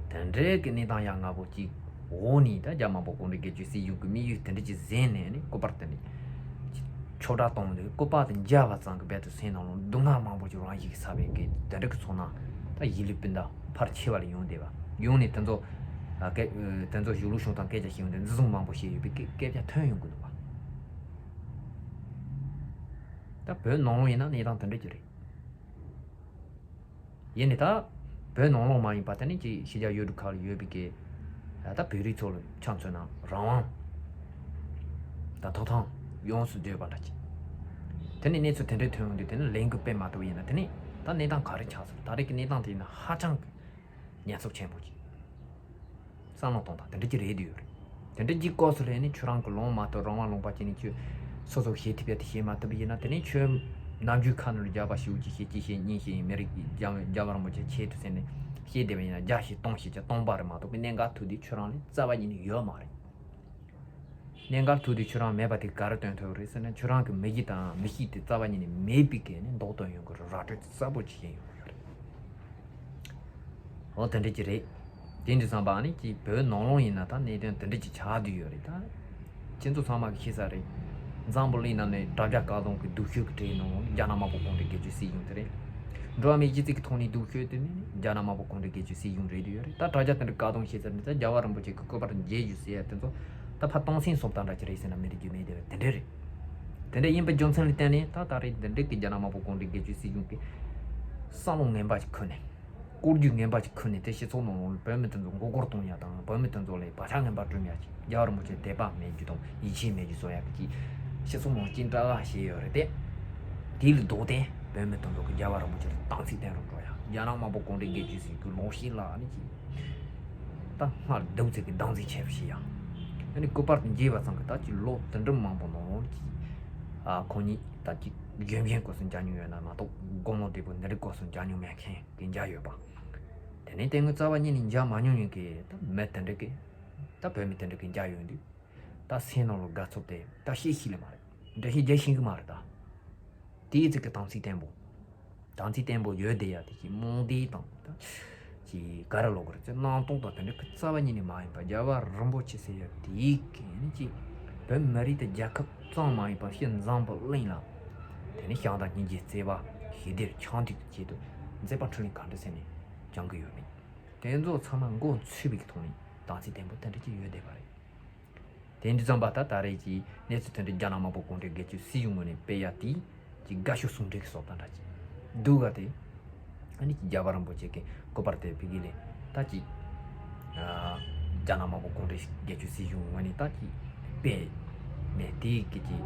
པ། དེ་འདྲའི་གི་གནས་སྟངས་ཡ་ང་པོ་གཅིག་འོག་ནས་ད་རྒྱ་དམར་པོ་གུང་ཁྲན་སྒེར་གཅོད་སྲིད་གཞུང་གི་དམིགས་ཡུལ་དེ་འདྲ་ཅིག་ཟིན་ནས་ནི་སྐུ་པར་དེ་འདྲ་ཆོག་གྲ་གཏོང་དུས། སྐུ་པར་དེ་མཇལ་བ་ཙམ་གི་རྦད་དེ་སེམས་ནང་ལ་སྡུག་བསྔལ་མང་པོ་ཅིག་རང་བཞིན་གྱིས་ཟ་བའི་གི་དེ་འདྲ་གི་ཚོར་སྣང་ད་གཞིས་ལུས་སྤུན་ཟླ་ཕལ་ཆེ་བ་ལ་ཡོང་བསྡད་པ། ཡོང་ནས་དེ་ཚོ་ཨ་སྐད་དེ་ཚོ་གཞུང་ལུགས་སྦྱོང་དང་སྐད་ཆ་བཤད་ཡོང་དུས་འཛིན་བཟུང་མང་པོ་བྱས་ཡོད་པའི་སྐད་སྐད་ཆ་ཐོན་ཡོང་གི་འདུག་པ། ད་བོད་ནང་ལོགས་ཡིན་ན་གནས་སྟངས་དེ་འདྲ་ཅིག་རེད། ཡིན་ནའི་ད་བོད་ནང་ལོགས་མ་ཡིན་པ་དེ་ནི་ཅིག་ཕྱི་རྒྱལ་ཡུལ་གྲུ་ཁག་ལ་ཡོད་པའི་གི་ད་བོད་རིགས་ཚོ་ལ་ཆ་མཚོན་ན་རང་དབང་དང་ཐོབ་ཐང་ཡོངས་སུ་བརྗོད་པ་འདྲ་ཅིག་དེ་ནི་གནས་ཚུལ་དེ་འདྲའི་ཐོན་ཡོང་དུས་དེ་ནི་ལས་འགུལ་སྤེལ་མ་ཐུབ་པ་ཡིན་ན་དེ་ནི་ད་གནས་སྟངས་ག་རེ་ཆགས་སོང་། ད་རེས་ཀྱི་གནས་སྟངས་དེ་ཡིན་ན་ཧ་ཅང་གི་ཉེན་ཚབས་ཆེན་པོ་ཅིག་བསམ་བློ་གཏོང་སྟངས་དེ་འདྲ་ཅིག་རེད་འདུག་ཡོད་རེད། དེ་འདྲ་ཅིག་སྐབས་སུ་ལ་ནི་ཁྱོད་རང་གི་ལོང་མ་གཏོགས་རང་དབང་ལུང་པ་ཅིག་ནི་ཁྱོད་སོ་སོ་བྱེད་ཐུབ་ཡ་དེ་བྱེད་མ་ཐུབ་པ་ཡིན་ན་དེ་ནི་ཁྱོད་ནམ་རྒྱུན་ཁ་ནང་ལ་རྒྱག་པ་ཞེ་པོ་ཅིག་བྱེད། གཅིག་བྱེད་གཉིས་བྱེད་ཡིན་མི་རིགས་ཀྱི་རྒྱལ་རྒྱལ་བ་རིན་པོ་ཆེ་ཆེད་དུ་ཟེར་ནས་བཤད་བསྡད་པ་ཡིན་ན་བརྒྱ་བྱེད་སྟོང་བྱེད་ཀྱང་སྟོང་པ་རེད་མ་གཏོགས་པའི་གནད་འགག་ཐུག་དུས་ཁྱོད་རང་ལ་རྩ་བ་ཉིད་ནས་ཡོད་མ་རེད། གནད་འགག་ཐུག་དུས་ཁྱོད་རང་མེད་པ་དེ་ག་རེ་སྟོན་ཐུབ་རེད་ཟེར་ན་ཁྱོད་རང་གི་མི་གཞི་དང་མི་གཤིས་དེ་རྩ་བ་ཉིད་ནས་མེད་པའི་གི་ནི་མདོག་སྟོན་ཡོང་གི་རེད། ར་སྤྲོད་གསལ་པོ་ཅིག་བྱེད་ཡོང་གི་ཡོད་རེད། འོ་དེ་འདྲ་ཅིག་རེད། དེ་འདྲ་བསམ་པ་ནི་ཅིག་བོད་ནང་ལོགས་ཡིན་ན་ད་གནད་དོན་དེ་འདྲ་ཅིག་ཆགས་བསྡད་ཡོད་རེད་ད། ཁྱེད་ཚོ་ཚང་མ་གིས་ཤེས་ས་རེད། འཛམ་བུ་གླིང་ནང་ནས་དྲ་རྒྱ་བཀག་སྡོམ་གྱི་སྡུག་ཤོས་ཀྱི་གྲས་ནང་རྒྱ་ནག་དམར་པོ་གུང་ཁྲན་སྒེར་གཅོད་སྲིད་གཞུང་དེ་རེད། འགྲོ་བ་མིའི་གཞི་རྩའི་གི་ཐོག་ནས་སྡུག་ཤོས་དེ་ནི་རྒྱ་ནག་དམར་པོ་གུང་ཁྲན་སྒེར་གཅོད་སྲིད་གཞུང་རེད་ཡོད་རེད་ད། དྲ་རྒྱ་དེ་འདྲ་བཀག་སྡོམ་བྱས་ཚར་ནས་ད་རྒྱལ་བ་རིན་པོ་ཆེ་གི་སྐུ་པར་མཇལ་རྒྱུ་ཟེར་ཡ་དེ་ཚོ་ད་ཕར་སྟོང་སེམས་སོབ་དང་འདྲ་ཅིག་རེད་ཟེར་ན་མི་འགྲིག་རྒྱུ་མེད་དེ་རེད། དེ་འདྲ་རེད། དེ་འདྲ་ཡིན་པའི་རྒྱུ་མཚན་ལ་བརྟེན་ནས་ད་ད་རེས་འདི་འདྲ་གི་རྒྱ་ནག་དམར་པོ་གུང་ཁྲན་སྒེར་གཅོད་སྲིད་གཞུང་གི་བསམ་བློ་ངན་པ་ཞིག་འཁུར་ནས། བཀོད་རྒྱུ་ངན་པ་ཞིག་ཁུར་ནས་དེ་སྤྱི་ཚོགས་ནང་ལ་བོད་མི་དེ་ཚོ་མགོ་སྐོར་གཏོང་ཡ་དང་བོད་མི་དེ་ཚོ་ལ་བག་ཆགས་ངན་པ་བསྐྲུན་ཡ་ཅིག་རྒྱལ་བ་རིན་པོ་ཆེ་དད་པ་མེད་རྒྱུ་དང་ཡིད་ཆེས་མེད་རྒྱུ་བཟོ་ཡ་གི་ཅིག་སྤྱི་ཚོགས་ནང་སྐྱིན་གྲགས་བཤད་ཡོད་རེད་དེ། དེ་ལ་ལྡོག་སྟེ་བོད་མི་དེ་ཚོ་གི་རྒྱལ་བ་རིན་པོ་ཆེ་ལ་དམ་ཚིག་བསྟེན་རོགས་འགྲོ་ཡ། རྒྱ་ནག་དམར་པོ་གུང་ཁྲན་སྒེར་གཅོད་ཟེར་གི་ལོག་ཤིག་ལ་ནི་ཅིག་ད་སྔར་རྡོག་རྫིས་ཀྱི་སྡང་རྫིས་ཆེ་བ་ཞིག་ཡ། ཨ་ནི་སྐུ་པར་དུ་མཇལ་བ་ཙམ་གི་ད་ཅིག་ལོ་དུ་འགྲིམ་མང་པོ་ནང་ཅིག་ཨ་ཁོང་གཉིས་ད་ཅིག་གཞོན་གཞོན་སྐབས་སུ་མཇལ་མྱོང་ཡོད་ན་མ་གཏོགས་དགུང་ལོ་བགྲེས་པོ་འདི་འདྲའི་སྐབས་སུ་མཇལ་མྱོང་མེད་མཁན་གྱི་མཇལ་ཡོད་པ། དེ་ནས་དེ་སྔོན་རྩ་བ་ཉིད་ནས་མཇལ་མ་མྱོང་མྱོང་གི་ད་མི་དེ་འདྲ་གི་ད་བོད་མི་དེ་འདྲ་གི་མཇལ་ཡོང་དུས་ད་སེམས་ནང་ལ་དགའ་ཚོར་དེ་ད་ཤེས་ཤེས་ལེ་མ་རེད། འདྲ་ཤེས་རྒྱལ་ཤེས་གི་མ་རེད་ད། དེའི་ཚིག་གི་དམ་ཚིག་བརྟན་པོ། དམ་ཚིག་བརྟན་པོ་ཡོད་བསྡད་ཡ་དེ་ཅིག་རྨོངས་དད་དང་ད་ཅིག་ག་རེ་ལབ་དགོས་རེད་ཟེར་སྣང་སྟོང་དང་དེ་འདྲ་གི་རྩ་བ་ཉིད་ནས་མ་ཡིན་པ་རྒྱལ་བ་རིན་པོ་ཆེ་ཟེར་ཡ་དེའི་གི་ནི་ཅིག་བོད་མི་རིགས་དེ་རྒྱལ་ཁབ་ཙམ་མ་ཡིན་པ་ཕྱི་འཛམ་བུ་གླིང་ལ་དེ་ནི་ཞང་དང་གཉིས་ཀྱི་བརྩེ་བ་ཞི་བདེར་འཆམ་མཐུན་གྱི་ཆེད་དུ་མཛད་པ་འཕྲིན་ལས་ག་འདྲ་ཟེར་ནས་བསྐྱངས་གི་ཡོད་མེད་དེ་ཚོ་ཚང་མ་མགོ་ཚོས་པའི་ཐོག་ནས་དམ་ཚིག་བརྟན་པོ་དེ་འདྲ་ཅིག་ཡོད་བསྡད་པ་རེད། དེ་འདྲ་ཙམ་པ་ད་ད་རེས་ཀྱི་གནས་ཚུལ་དེ་འདྲ་རྒྱ་ནག་དམར་པོ་གུང་ཁྲན་སྒེར་གཅོད་སྲིད་གཞུང་ངོས་ནས་སྤེལ་ཡ་དེ་ཀྱི་དགའ་ཤོས་ཟུང་འབྲེལ་གྱི་སོབ་དང་འདྲ་ཅིག་འདུག་ག་དེ་ཨ་ནི་ཀྱི་རྒྱལ་བ་རིན་པོ་ཆེ་གི་སྐུ་པར་དེ་ཕ་གི་ལས་ད་ཀྱི་རྒྱ་ནག་དམར་པོ་གུང་ཁྲན་སྒེར་གཅོད་སྲིད་གཞུང་ངོས་ནས་ད་ཀྱི་སྤེལ་མེད་དེ་ཀྱི་ཀྱི་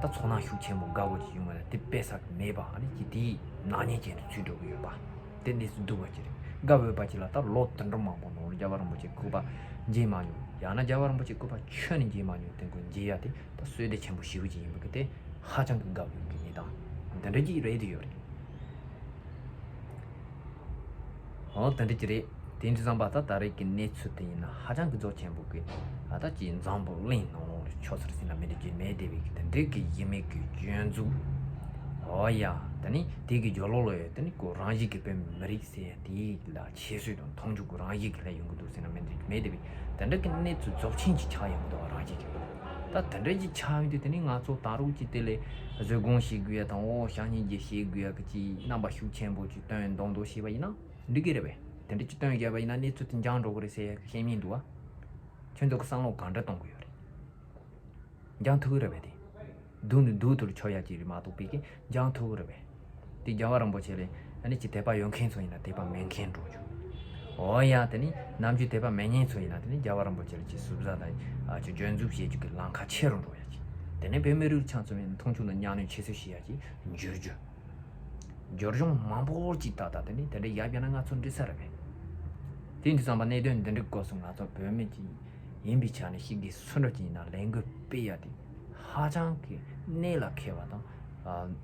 ད་ཚོར་སྣང་ཤུགས་ཆེན་པོ་དགའ་བོ་ཅིག་ཡོང་བ་ལ་དེ་སྤེལ་ས་མེད་པ་ཨ་ནི་ཀྱི་དེའི་ནག་ཉེས་ཅན་དུ་ཚུད་འགྲོ་གི་ཡོད་པ། དེ་གནས་ཚུལ་སྡུག་པ་ཅིག་རེད། དགའ་འོས་པ་ཅིག་ལ་ད་ལོ་དུ་འགྲོ་མང་པོ་ནང་རྒྱལ་བ་རིན་པོ་ཆེ་སྐུ་པར་མཇལ་མ་མྱོང་། ཡང་ན་རྒྱལ་བ་རིན་པོ་ཆེ་སྐུ་པར་ཁྱོན་ནས་མཇལ་མ་མྱོང་དེ་ཀོ་མཇལ་ཡ་དེ་ད་བསོད་བདེ་ཆེན་པོ་ཞེ་པོ་ཅིག་ཡིན་པ་གི་དེ་ཧ་ཅང་གི་དགའ་འོས་ཀྱི་གནས་སྟངས་འདི་འདྲ་ཅིག་རེད་དེ་ཡོད་རེད། འོ་དེ་འདྲ་ཅིག་རེད། དེ་འདྲ་བསམ་པ་ད་ད་རེས་ཀྱི་གནས་ཚུལ་དེ་ཡིན་ན་ཧ་ཅང་གི་རྫོགས་ཆེན་པོ་གི་ཨ་ད་ཅིག་འཛམ་བུ་གླིང་ནང་ལོགས་ལ་ཆོག་ཟེར་ཟེར་ན་མི་འགྲིག་རྒྱུ་མེད་དེ་བས་ཀྱི་དེ་འདྲའི་གི་ཡིན་མེད་ཀྱི་སྐྱོན་འཛུགས། ཨོ་ཡ། དེ་ནི་དེ་གི་རྒྱུ་ལོག་ལོ་ཡོད་དེ་ནི་ཁོ་རང་བཞིན་གྱི་བོད་མི་རིགས་ཟེར་ཡ་དེ་ལ་ཆེ་ཤོས་དང་མཐོང་ཆུང་གི་རང་བཞིན་གྱི་ལས་ཡོང་གི་འདུག་ཟེར་ན་མི་འགྲིག་རྒྱུ་མེད་དེ་བས་དེ་འདྲ་གི་གནས་ཚུལ་རྫོགས་ཆེན་གྱི་ཆགས་ཡོང་གི་འདུག་རང་བཞིན་གྱི། ད་དེ་འདྲ་གྱི་ཆགས་ཡོང་དུས་དེ་ནི་ང་ཚོ་ད་རུང་ཅི་དེ་ལས་བཟོད་སྒོམ་བྱེད་དགོས་ཡ་དང་འོ་ཤ་ཉེས་རྒྱུ་བྱེད་དགོས་ཡ་གི་ཅི་རྣམ་པ་ཤུགས་ཆེན་པོ་ཅིག་སྟོན་མདོག་མདོག་བྱས་པ་ཡིན་ན་འགྲིག་གི་རེད་པས། དེ་འདྲ་ཅིག་སྟོན་བཞག་པ་ཡིན་ན་གནས་ཚུལ་དེ་འགྱངས་འགྲོ་གི་རེད་ཟེར་ཡ་གི་ཤེས་མིན་འདུག་བ། ཁྱོད་ཚོ་གི་བསམ་བློ་ག་འདྲ་གཏོང་གི་ཡོད་རེད། འགྱངས་ཐུབ་ཀྱི་རེད་པས་དེ། སྡུག་ནི་སྡུག་ཏུ་ཆོག་ཡ་ཅིག་རེད་མ་གཏོགས་པའི་གི་འགྱངས་ཐུབ་ཀྱི་རེད་པས། དེ་རྒྱལ་བ་རིན་པོ་ཆེ་ལས་ཨ་ནི་ཅི་དད་པ་ཡོད་མཁན་ཚོ་ཡིན་ན་དད་པ་མེད་མཁན་འགྲོ་རྒྱུ། འོ་ཡ་དེ་ནི་ནམ་རྒྱུན་དད་པ་མེད་མཁན་ཚོ་ཡིན་ན་དེ་ནི་རྒྱལ་བ་རིན་པོ་ཆེ་ལ་ཅི་ཟུར་ཟ་དང་ཨ་ཅི་སྐྱོན་འཛུགས་བྱེད་རྒྱུ་གི་ལམ་ཁ་ཆེ་རུ་འགྲོ་ཡ་ཅིག་དེ་ནས་བོད་མི་རིགས་ཆང་ཚོ་ཡིན་མཐོང་ཆུང་དང་གཉའ་གནོན་ཆེ་སེ་བྱེད་ཡ་ཅིག་འགྱུར་རྒྱུ། སྦྱོར་སྦྱོང་མང་པོ་ཅིག་ཏག་ཏག་དེ་ནི་དེ་འདྲ་ཡག་པ་ན་ང་ཚོ་འགྲིག་ས་རེད་པས། དེ་འདི་ཙམ་པ་གནད་དོན་འདི་འདྲའི་སྐོར་སུ་ང་ཚོ་བོད་མི་ཅིག་ཡིན་པའི་ཆ་ནས་ཤིག་གི་སུ་འདྲ་ཅིག་ཡིན་ན་ལས་འགུལ་སྤེལ་ཡ་དེ་ཧ་ཅང་གི་གནད་ལ་འཁེལ་བ་དང་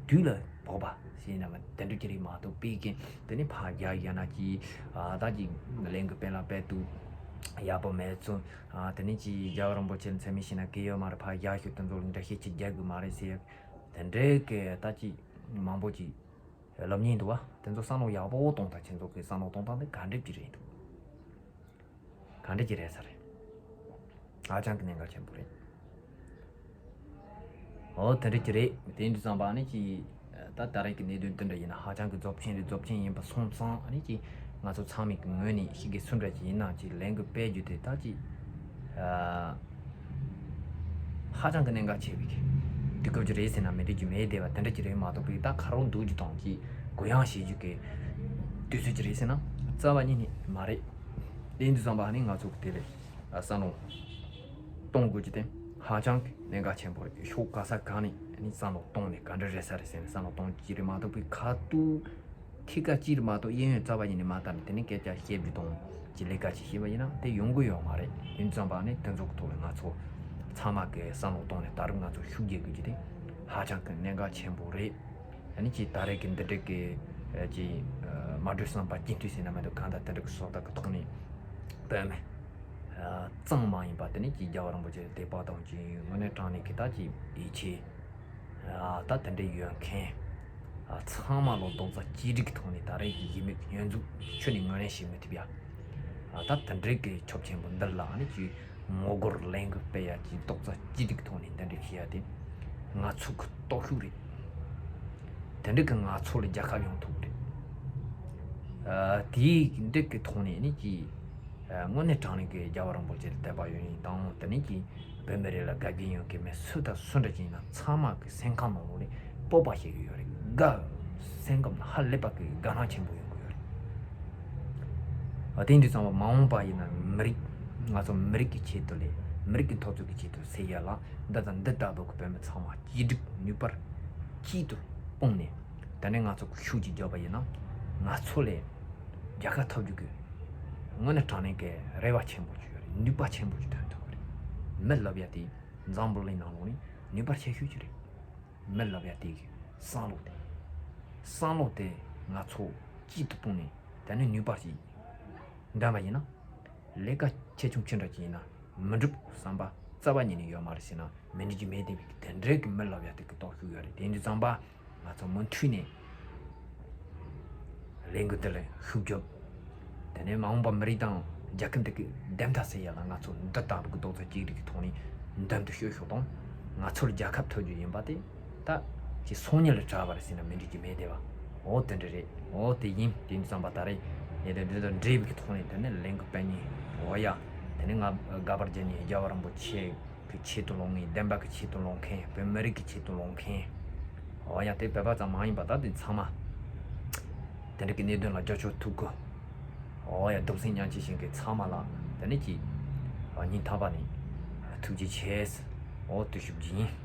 དུས་ལ་བབ་པ་ཞིག་ཡིན་ན་མ་དེ་འདྲ་ཅིག་རེད་མ་གཏོགས་པའི་གི་དེ་ནི་ཕར་རྒྱག་ཡ་ན་ཅིག་ད་ཅིག་ལས་འགུལ་སྤེལ་ལ་སྤེལ་དུས་ཡག་པོ་མེད་ཚུལ་དེ་ནི་ཅིག་རྒྱལ་བ་རིན་པོ་ཆེ་མཚན་སྨད་བྱས་ན་གི་ཡོད་མ་རེད་ཕར་རྒྱག་ཤོག་དེ་ཚོ་ལ་འགྲེལ་བཤད་ཅིག་རྒྱག་དགོས་མ་རེད་ཟེར་ཡ་དེ་འདྲའི་གི་ད་ཅིག་མང་པོ་ཅིག་ལབ་མཁན་འདུག་བ། དེ་ཚོ་བསམ་བློ་ཡག་པོ་གཏོང་དང་ཁྱེད་ཚོ་གི་བསམ་བློ་གཏོང་སྟངས་དེ་ག་འདྲ་ཅིག་རེད་འདུག་ག་འདྲ་ཅིག་རེད་ས་རེད། ཧ་ཅང་གི་གནད་འགག་ཆེན་པོ་རེད། འོ་དེ་འདྲ་ཅིག་རེད། དེ་འདྲ་ཙམ་པ་ནི་ཅི། ད་ད་རེས་ཀྱི་གནད་དོན་དེ་འདྲ་ཡིན་ན་ཧ་ཅང་གི་རྫོབ་ཆེན་རེད། རྫོབ་ཆེན་ཡིན་པ་སོང་ཙང་ནི་ཅི། ང་ཚོ་ཚང་མའི་གི་ངོས་ནས་ཤིག་གི་སུ་འདྲ་ཅིག་ཡིན་ན་ཅི་ལས་འགུལ་སྤེལ་རྒྱུ་དེ་ད་ཅི། ཧ་ཅང་གི་གནད་འགག་ཆེ་བའི་གི་དུས་སྐབས་ཅིག་རེད་ཟེར་ན་མི་འགྲིག་རྒྱུ་མེད་བསྡད་པ་དེ་འདྲ་ཅིག་རེད་མ་གཏོགས་པའི་ད་ཁ་རོག་འདུག་རྒྱུ་དང་ཅི་གུ་ཡངས་བྱེད་རྒྱུ་གི་དུས་ཚོད་ཅིག་རེད་ཟེར་ན་རྩ་བ་ཉིད་ནས་མ་རེད། དེ་འདི་ཙམ་པ་ནི་ང་ཚོ་གི་དེ་ལས་བསམ་བློ་གཏོང་དགོས་ཀྱི་དེ་ཧ་ཅང་གི་གནད་འགག་ཆེན་པོ་རེད། ཕྱོགས་ག་ས་གང་ནས་ནི་བསམ་བློ་གཏོང་ནས་ག་འདྲ་རེད་ས་རེད་ཟེར་ནས་བསམ་བློ་གཏོང་རྒྱུ་རེད་མ་གཏོགས་པའི་ཁ་ཐུག་ཐད་ཀ་གཅིག་རེད་མ་གཏོགས་གཡས་གཡོན་རྩ་བ་ཉིད་ནས་མ་བལྟས་ནས་དེ་ནས་སྐད་ཆ་བཤད་རྒྱུ་དང་ཅི་ལས་ཀ་ཅིག་བཤད་པ་ཡིན་ན་དེ་ཡོང་གི་ཡོད་མ་རེད། དེ་ཙམ་པ་ནི་དེ་ཚོ་གི་ཐོག་ལ་ང་ཚོ་ཚང་མ་གི་བསམ་བློ་གཏོང་ནས་ད་རུང་ང་ཚོ་ཤུགས་རྒྱག་དགོས་རྒྱུ་དེ་ཧ་ཅང་གི་གནད་འགག་ཆེན་པོ་རེད། ཨ་ནི་ཅིག་ད་རེས་ཀྱི་འདི་འདྲ་གི་ཨ་ཅིག་ཨ་མ་གྲོས་བསམ་པ་སྐྱིད་འདུས་ཟེར་ན་མེད་དུ་གང་ལྟར་དེ་འདྲ་གི་སོ་ད་གི་ཐོག་ནས་བོད་མི་ཨ་གཙང་མ་ཡིན་པ་དེ་ནི་ཅིག་རྒྱལ་བ་རིན་པོ་ཆེ་དད་པ་དང་ཅིག་དངོས་གནས་དྲང་གནས་ཀྱི་ད་ཅིག་ཡིད་ཆེས་ཨ་ད་དེ་འདྲ་ཡོད་མཁན་ཨ་ཚང་མ་ལོ་རྡོག་རྩ་གཅིག་སྒྲིལ་གྱི་ཐོག་ནས་ད་རེས་ཀྱི་ཡིད་མེད་ཀྱི་སྙོན་འཛུགས་ཁྱོན་ནས་ངོས་ལེན་བྱེད་མི་ཐུབ་ཡ། ད་དེ་འདྲའི་གི་ཆོབ་ཆེན་པོ་འདི་ལ་ནི་ཅིག་ངོ་རྒོལ་ལས་འགུལ་སྤེལ་ཡ་ཅིག་རྡོག་རྩ་གཅིག་སྒྲིལ་གི་ཐོག་ནས་འདི་འདྲ་བྱེད་ཡ་དེ་ང་ཚོ་གི་སྟོབས་ཤུགས་རེད། དེ་འདྲ་གི་ང་ཚོ་ལ་རྒྱལ་ཁ་ཡོང་ཐུབ་རེད། ཨ། དེའི་འདྲ་གི་ཐོག་ནས་ནི་ཅིག་ཨ། དངོས་གནས་དྲང་གནས་ཀྱི་རྒྱལ་བ་རིན་པོ་ཆེ་ལ་དད་པ་ཡོད་ཡིན་དང་། དེ་ནས་ཀྱི་བོད་མི་རིགས་ལ་དགའ་སྐྱིད་ཡོང་གི་མེད་སུ་དང་སུ་འདྲ་ཅིག་ཡིན་ན་ཚང་མ་གི་སེམས་ཁམས་ནང་ལོགས་ནས་སྤོབས་པ་ཞིག་ཡོད་རེད། དགའ། སེམས་ཁམས་ཧ་ལས་པ་གི་དགའ་སྣང་ཆེན་པོ་ཡོང་གི་ཡོད་རེད། ཨ། དེ་འདི་ཚང་མ་མ་འོངས་པ་ཡིན་ན་མི་རིགས། ང་ཚོ་མི་རིགས་ཀྱི་ཆེད་དུ་ལས། མི་རིགས་ཀྱི་འཐབ་རྩོད་ཀྱི་ཆེད་དུ་ཟེར་ཡ་ལ། འདི་དང་འདི་ལྟ་བུ་གི་བོད་མི་ཚང་མ་གཅིག་སྒྲིལ་ནུས་པར་གཅིག་ཏུ་སྤུངས་ནས། དེ་ནས་ང་ཚོ་ཤུགས་ཀྱིས་བརྒྱབ་པ་ཡིན་ན། ང་ཚོ་ལས་རྒྱལ་ཁ་ཐོབ་རྒྱུ་གི་དངོས་གནས་དྲང་གནས་ཀྱི་རེ་བ་ཆེན་པོ་ཅིག་ཡོད་རེད། ནུས་པ་ཆེན་པོ་ཅིག་ཐོན་ཐུབ་ཀྱི་རེད། མི་ལབ་ཡ་དེ་འཛམ་བུ་གླིང་ནང་ལོགས་ནས་ནུས་པ་ཆེ་ཤོས་ཅིག་རེད། མི་ལབ་ཡ་དེ་གི་བསམ་བློ་དེ། བསམ་བློ་དེ་ང་ཚོ་གཅིག་ཏུ་སྤུངས་ནས་དེ་ནས་ནུས་པ་ཅིག་འདོན་པ་ཡིན་ན། ལས་ཀ་ཆེ་ཆུང་ཅི་འདྲ་ཅིག་ཡིན་ན་མི་འགྲུབ་བསམ་པ་རྩ་བ་ཉིད་ནས་ཡོད་མ་རེད་ཟེར་ན་མི་འགྲིག་རྒྱུ་མེད། དེ་བས་དེ་འདྲའི་གི་མི་ལབ་ཡ་དེ་གི་སྟོབས་ཤུགས་ཡོད་རེད། དེ་འདི་ཙམ་པ་ང་ཚོ་མུ་མཐུད་ནས་ལས་འགུལ་འདི་ལ་ཤུགས་རྒྱོབ། དེ་ནས་མ་འོངས་པ་མི་རིགས་དང་རྒྱལ་ཁབ་འདི་གི་བདེན་མཐའ་གསལ་ཡ་ལ་ང་ཚོ་འདི་ལྟ་བུ་གི་རྡོག་རྩ་གཅིག་སྒྲིལ་གི་ཐོག་ནས་མདུན་དུ་བསྐྱོད་ཤོག་དང་། ང་ཚོར་རྒྱལ་ཁབ་ཐོབ་རྒྱུ་ཡིན་པ་དེ། ད་ཅི་སོང་ཉིན་ལ་གྲྭ་བ་རེད་ཟེར་ན་མི་འགྲིག་རྒྱུ་མེད་དེ་བ། འོ་དེ་འདྲ་རེད། འོ་དེ་ཡིན། དེ་ཡིན་ཙམ་པ་ད་རེས་ངས་དེ་འདྲ་དང་འབྲེལ་བའི་ཐོག་ནས་དེ་ནས་ལས་འགུལ་སྤེལ་མཁན། འོ་ཡ། དེ་ནས་ང་དགའ་བར་རྒྱལ་མཁན་རྒྱལ་བ་རིན་པོ་ཆེ་གི་ཆེད་དུ་ལངས་མཁན། བདེན་པ་གི་ཆེད་དུ་ལངས་མཁན། བོད་མི་རིགས་ཀྱི་ཆེད་དུ་ལངས་མཁན། འོ་ཡ། དེ་བོད་པ་ཙམ་མ་ཡིན་པ་ད་དེ་ཚང་མ་དེ་འདྲ་གི་གནད་དོན་ལ་རྒྱབ་སྐྱོར་ཐུབ་དགོས། འོ་ཡ། སྡུག་སྲན་མཉམ་སྐྱེད་བྱེད་མཁན་ཚང་མ་ལ་དེ་ནས་ཀྱི་སྙིང་ཐག་པ་ནས་ཐུགས་རྗེ་ཆེ། འོ་དེ་ཞུ་རྒྱུ་ཡིན།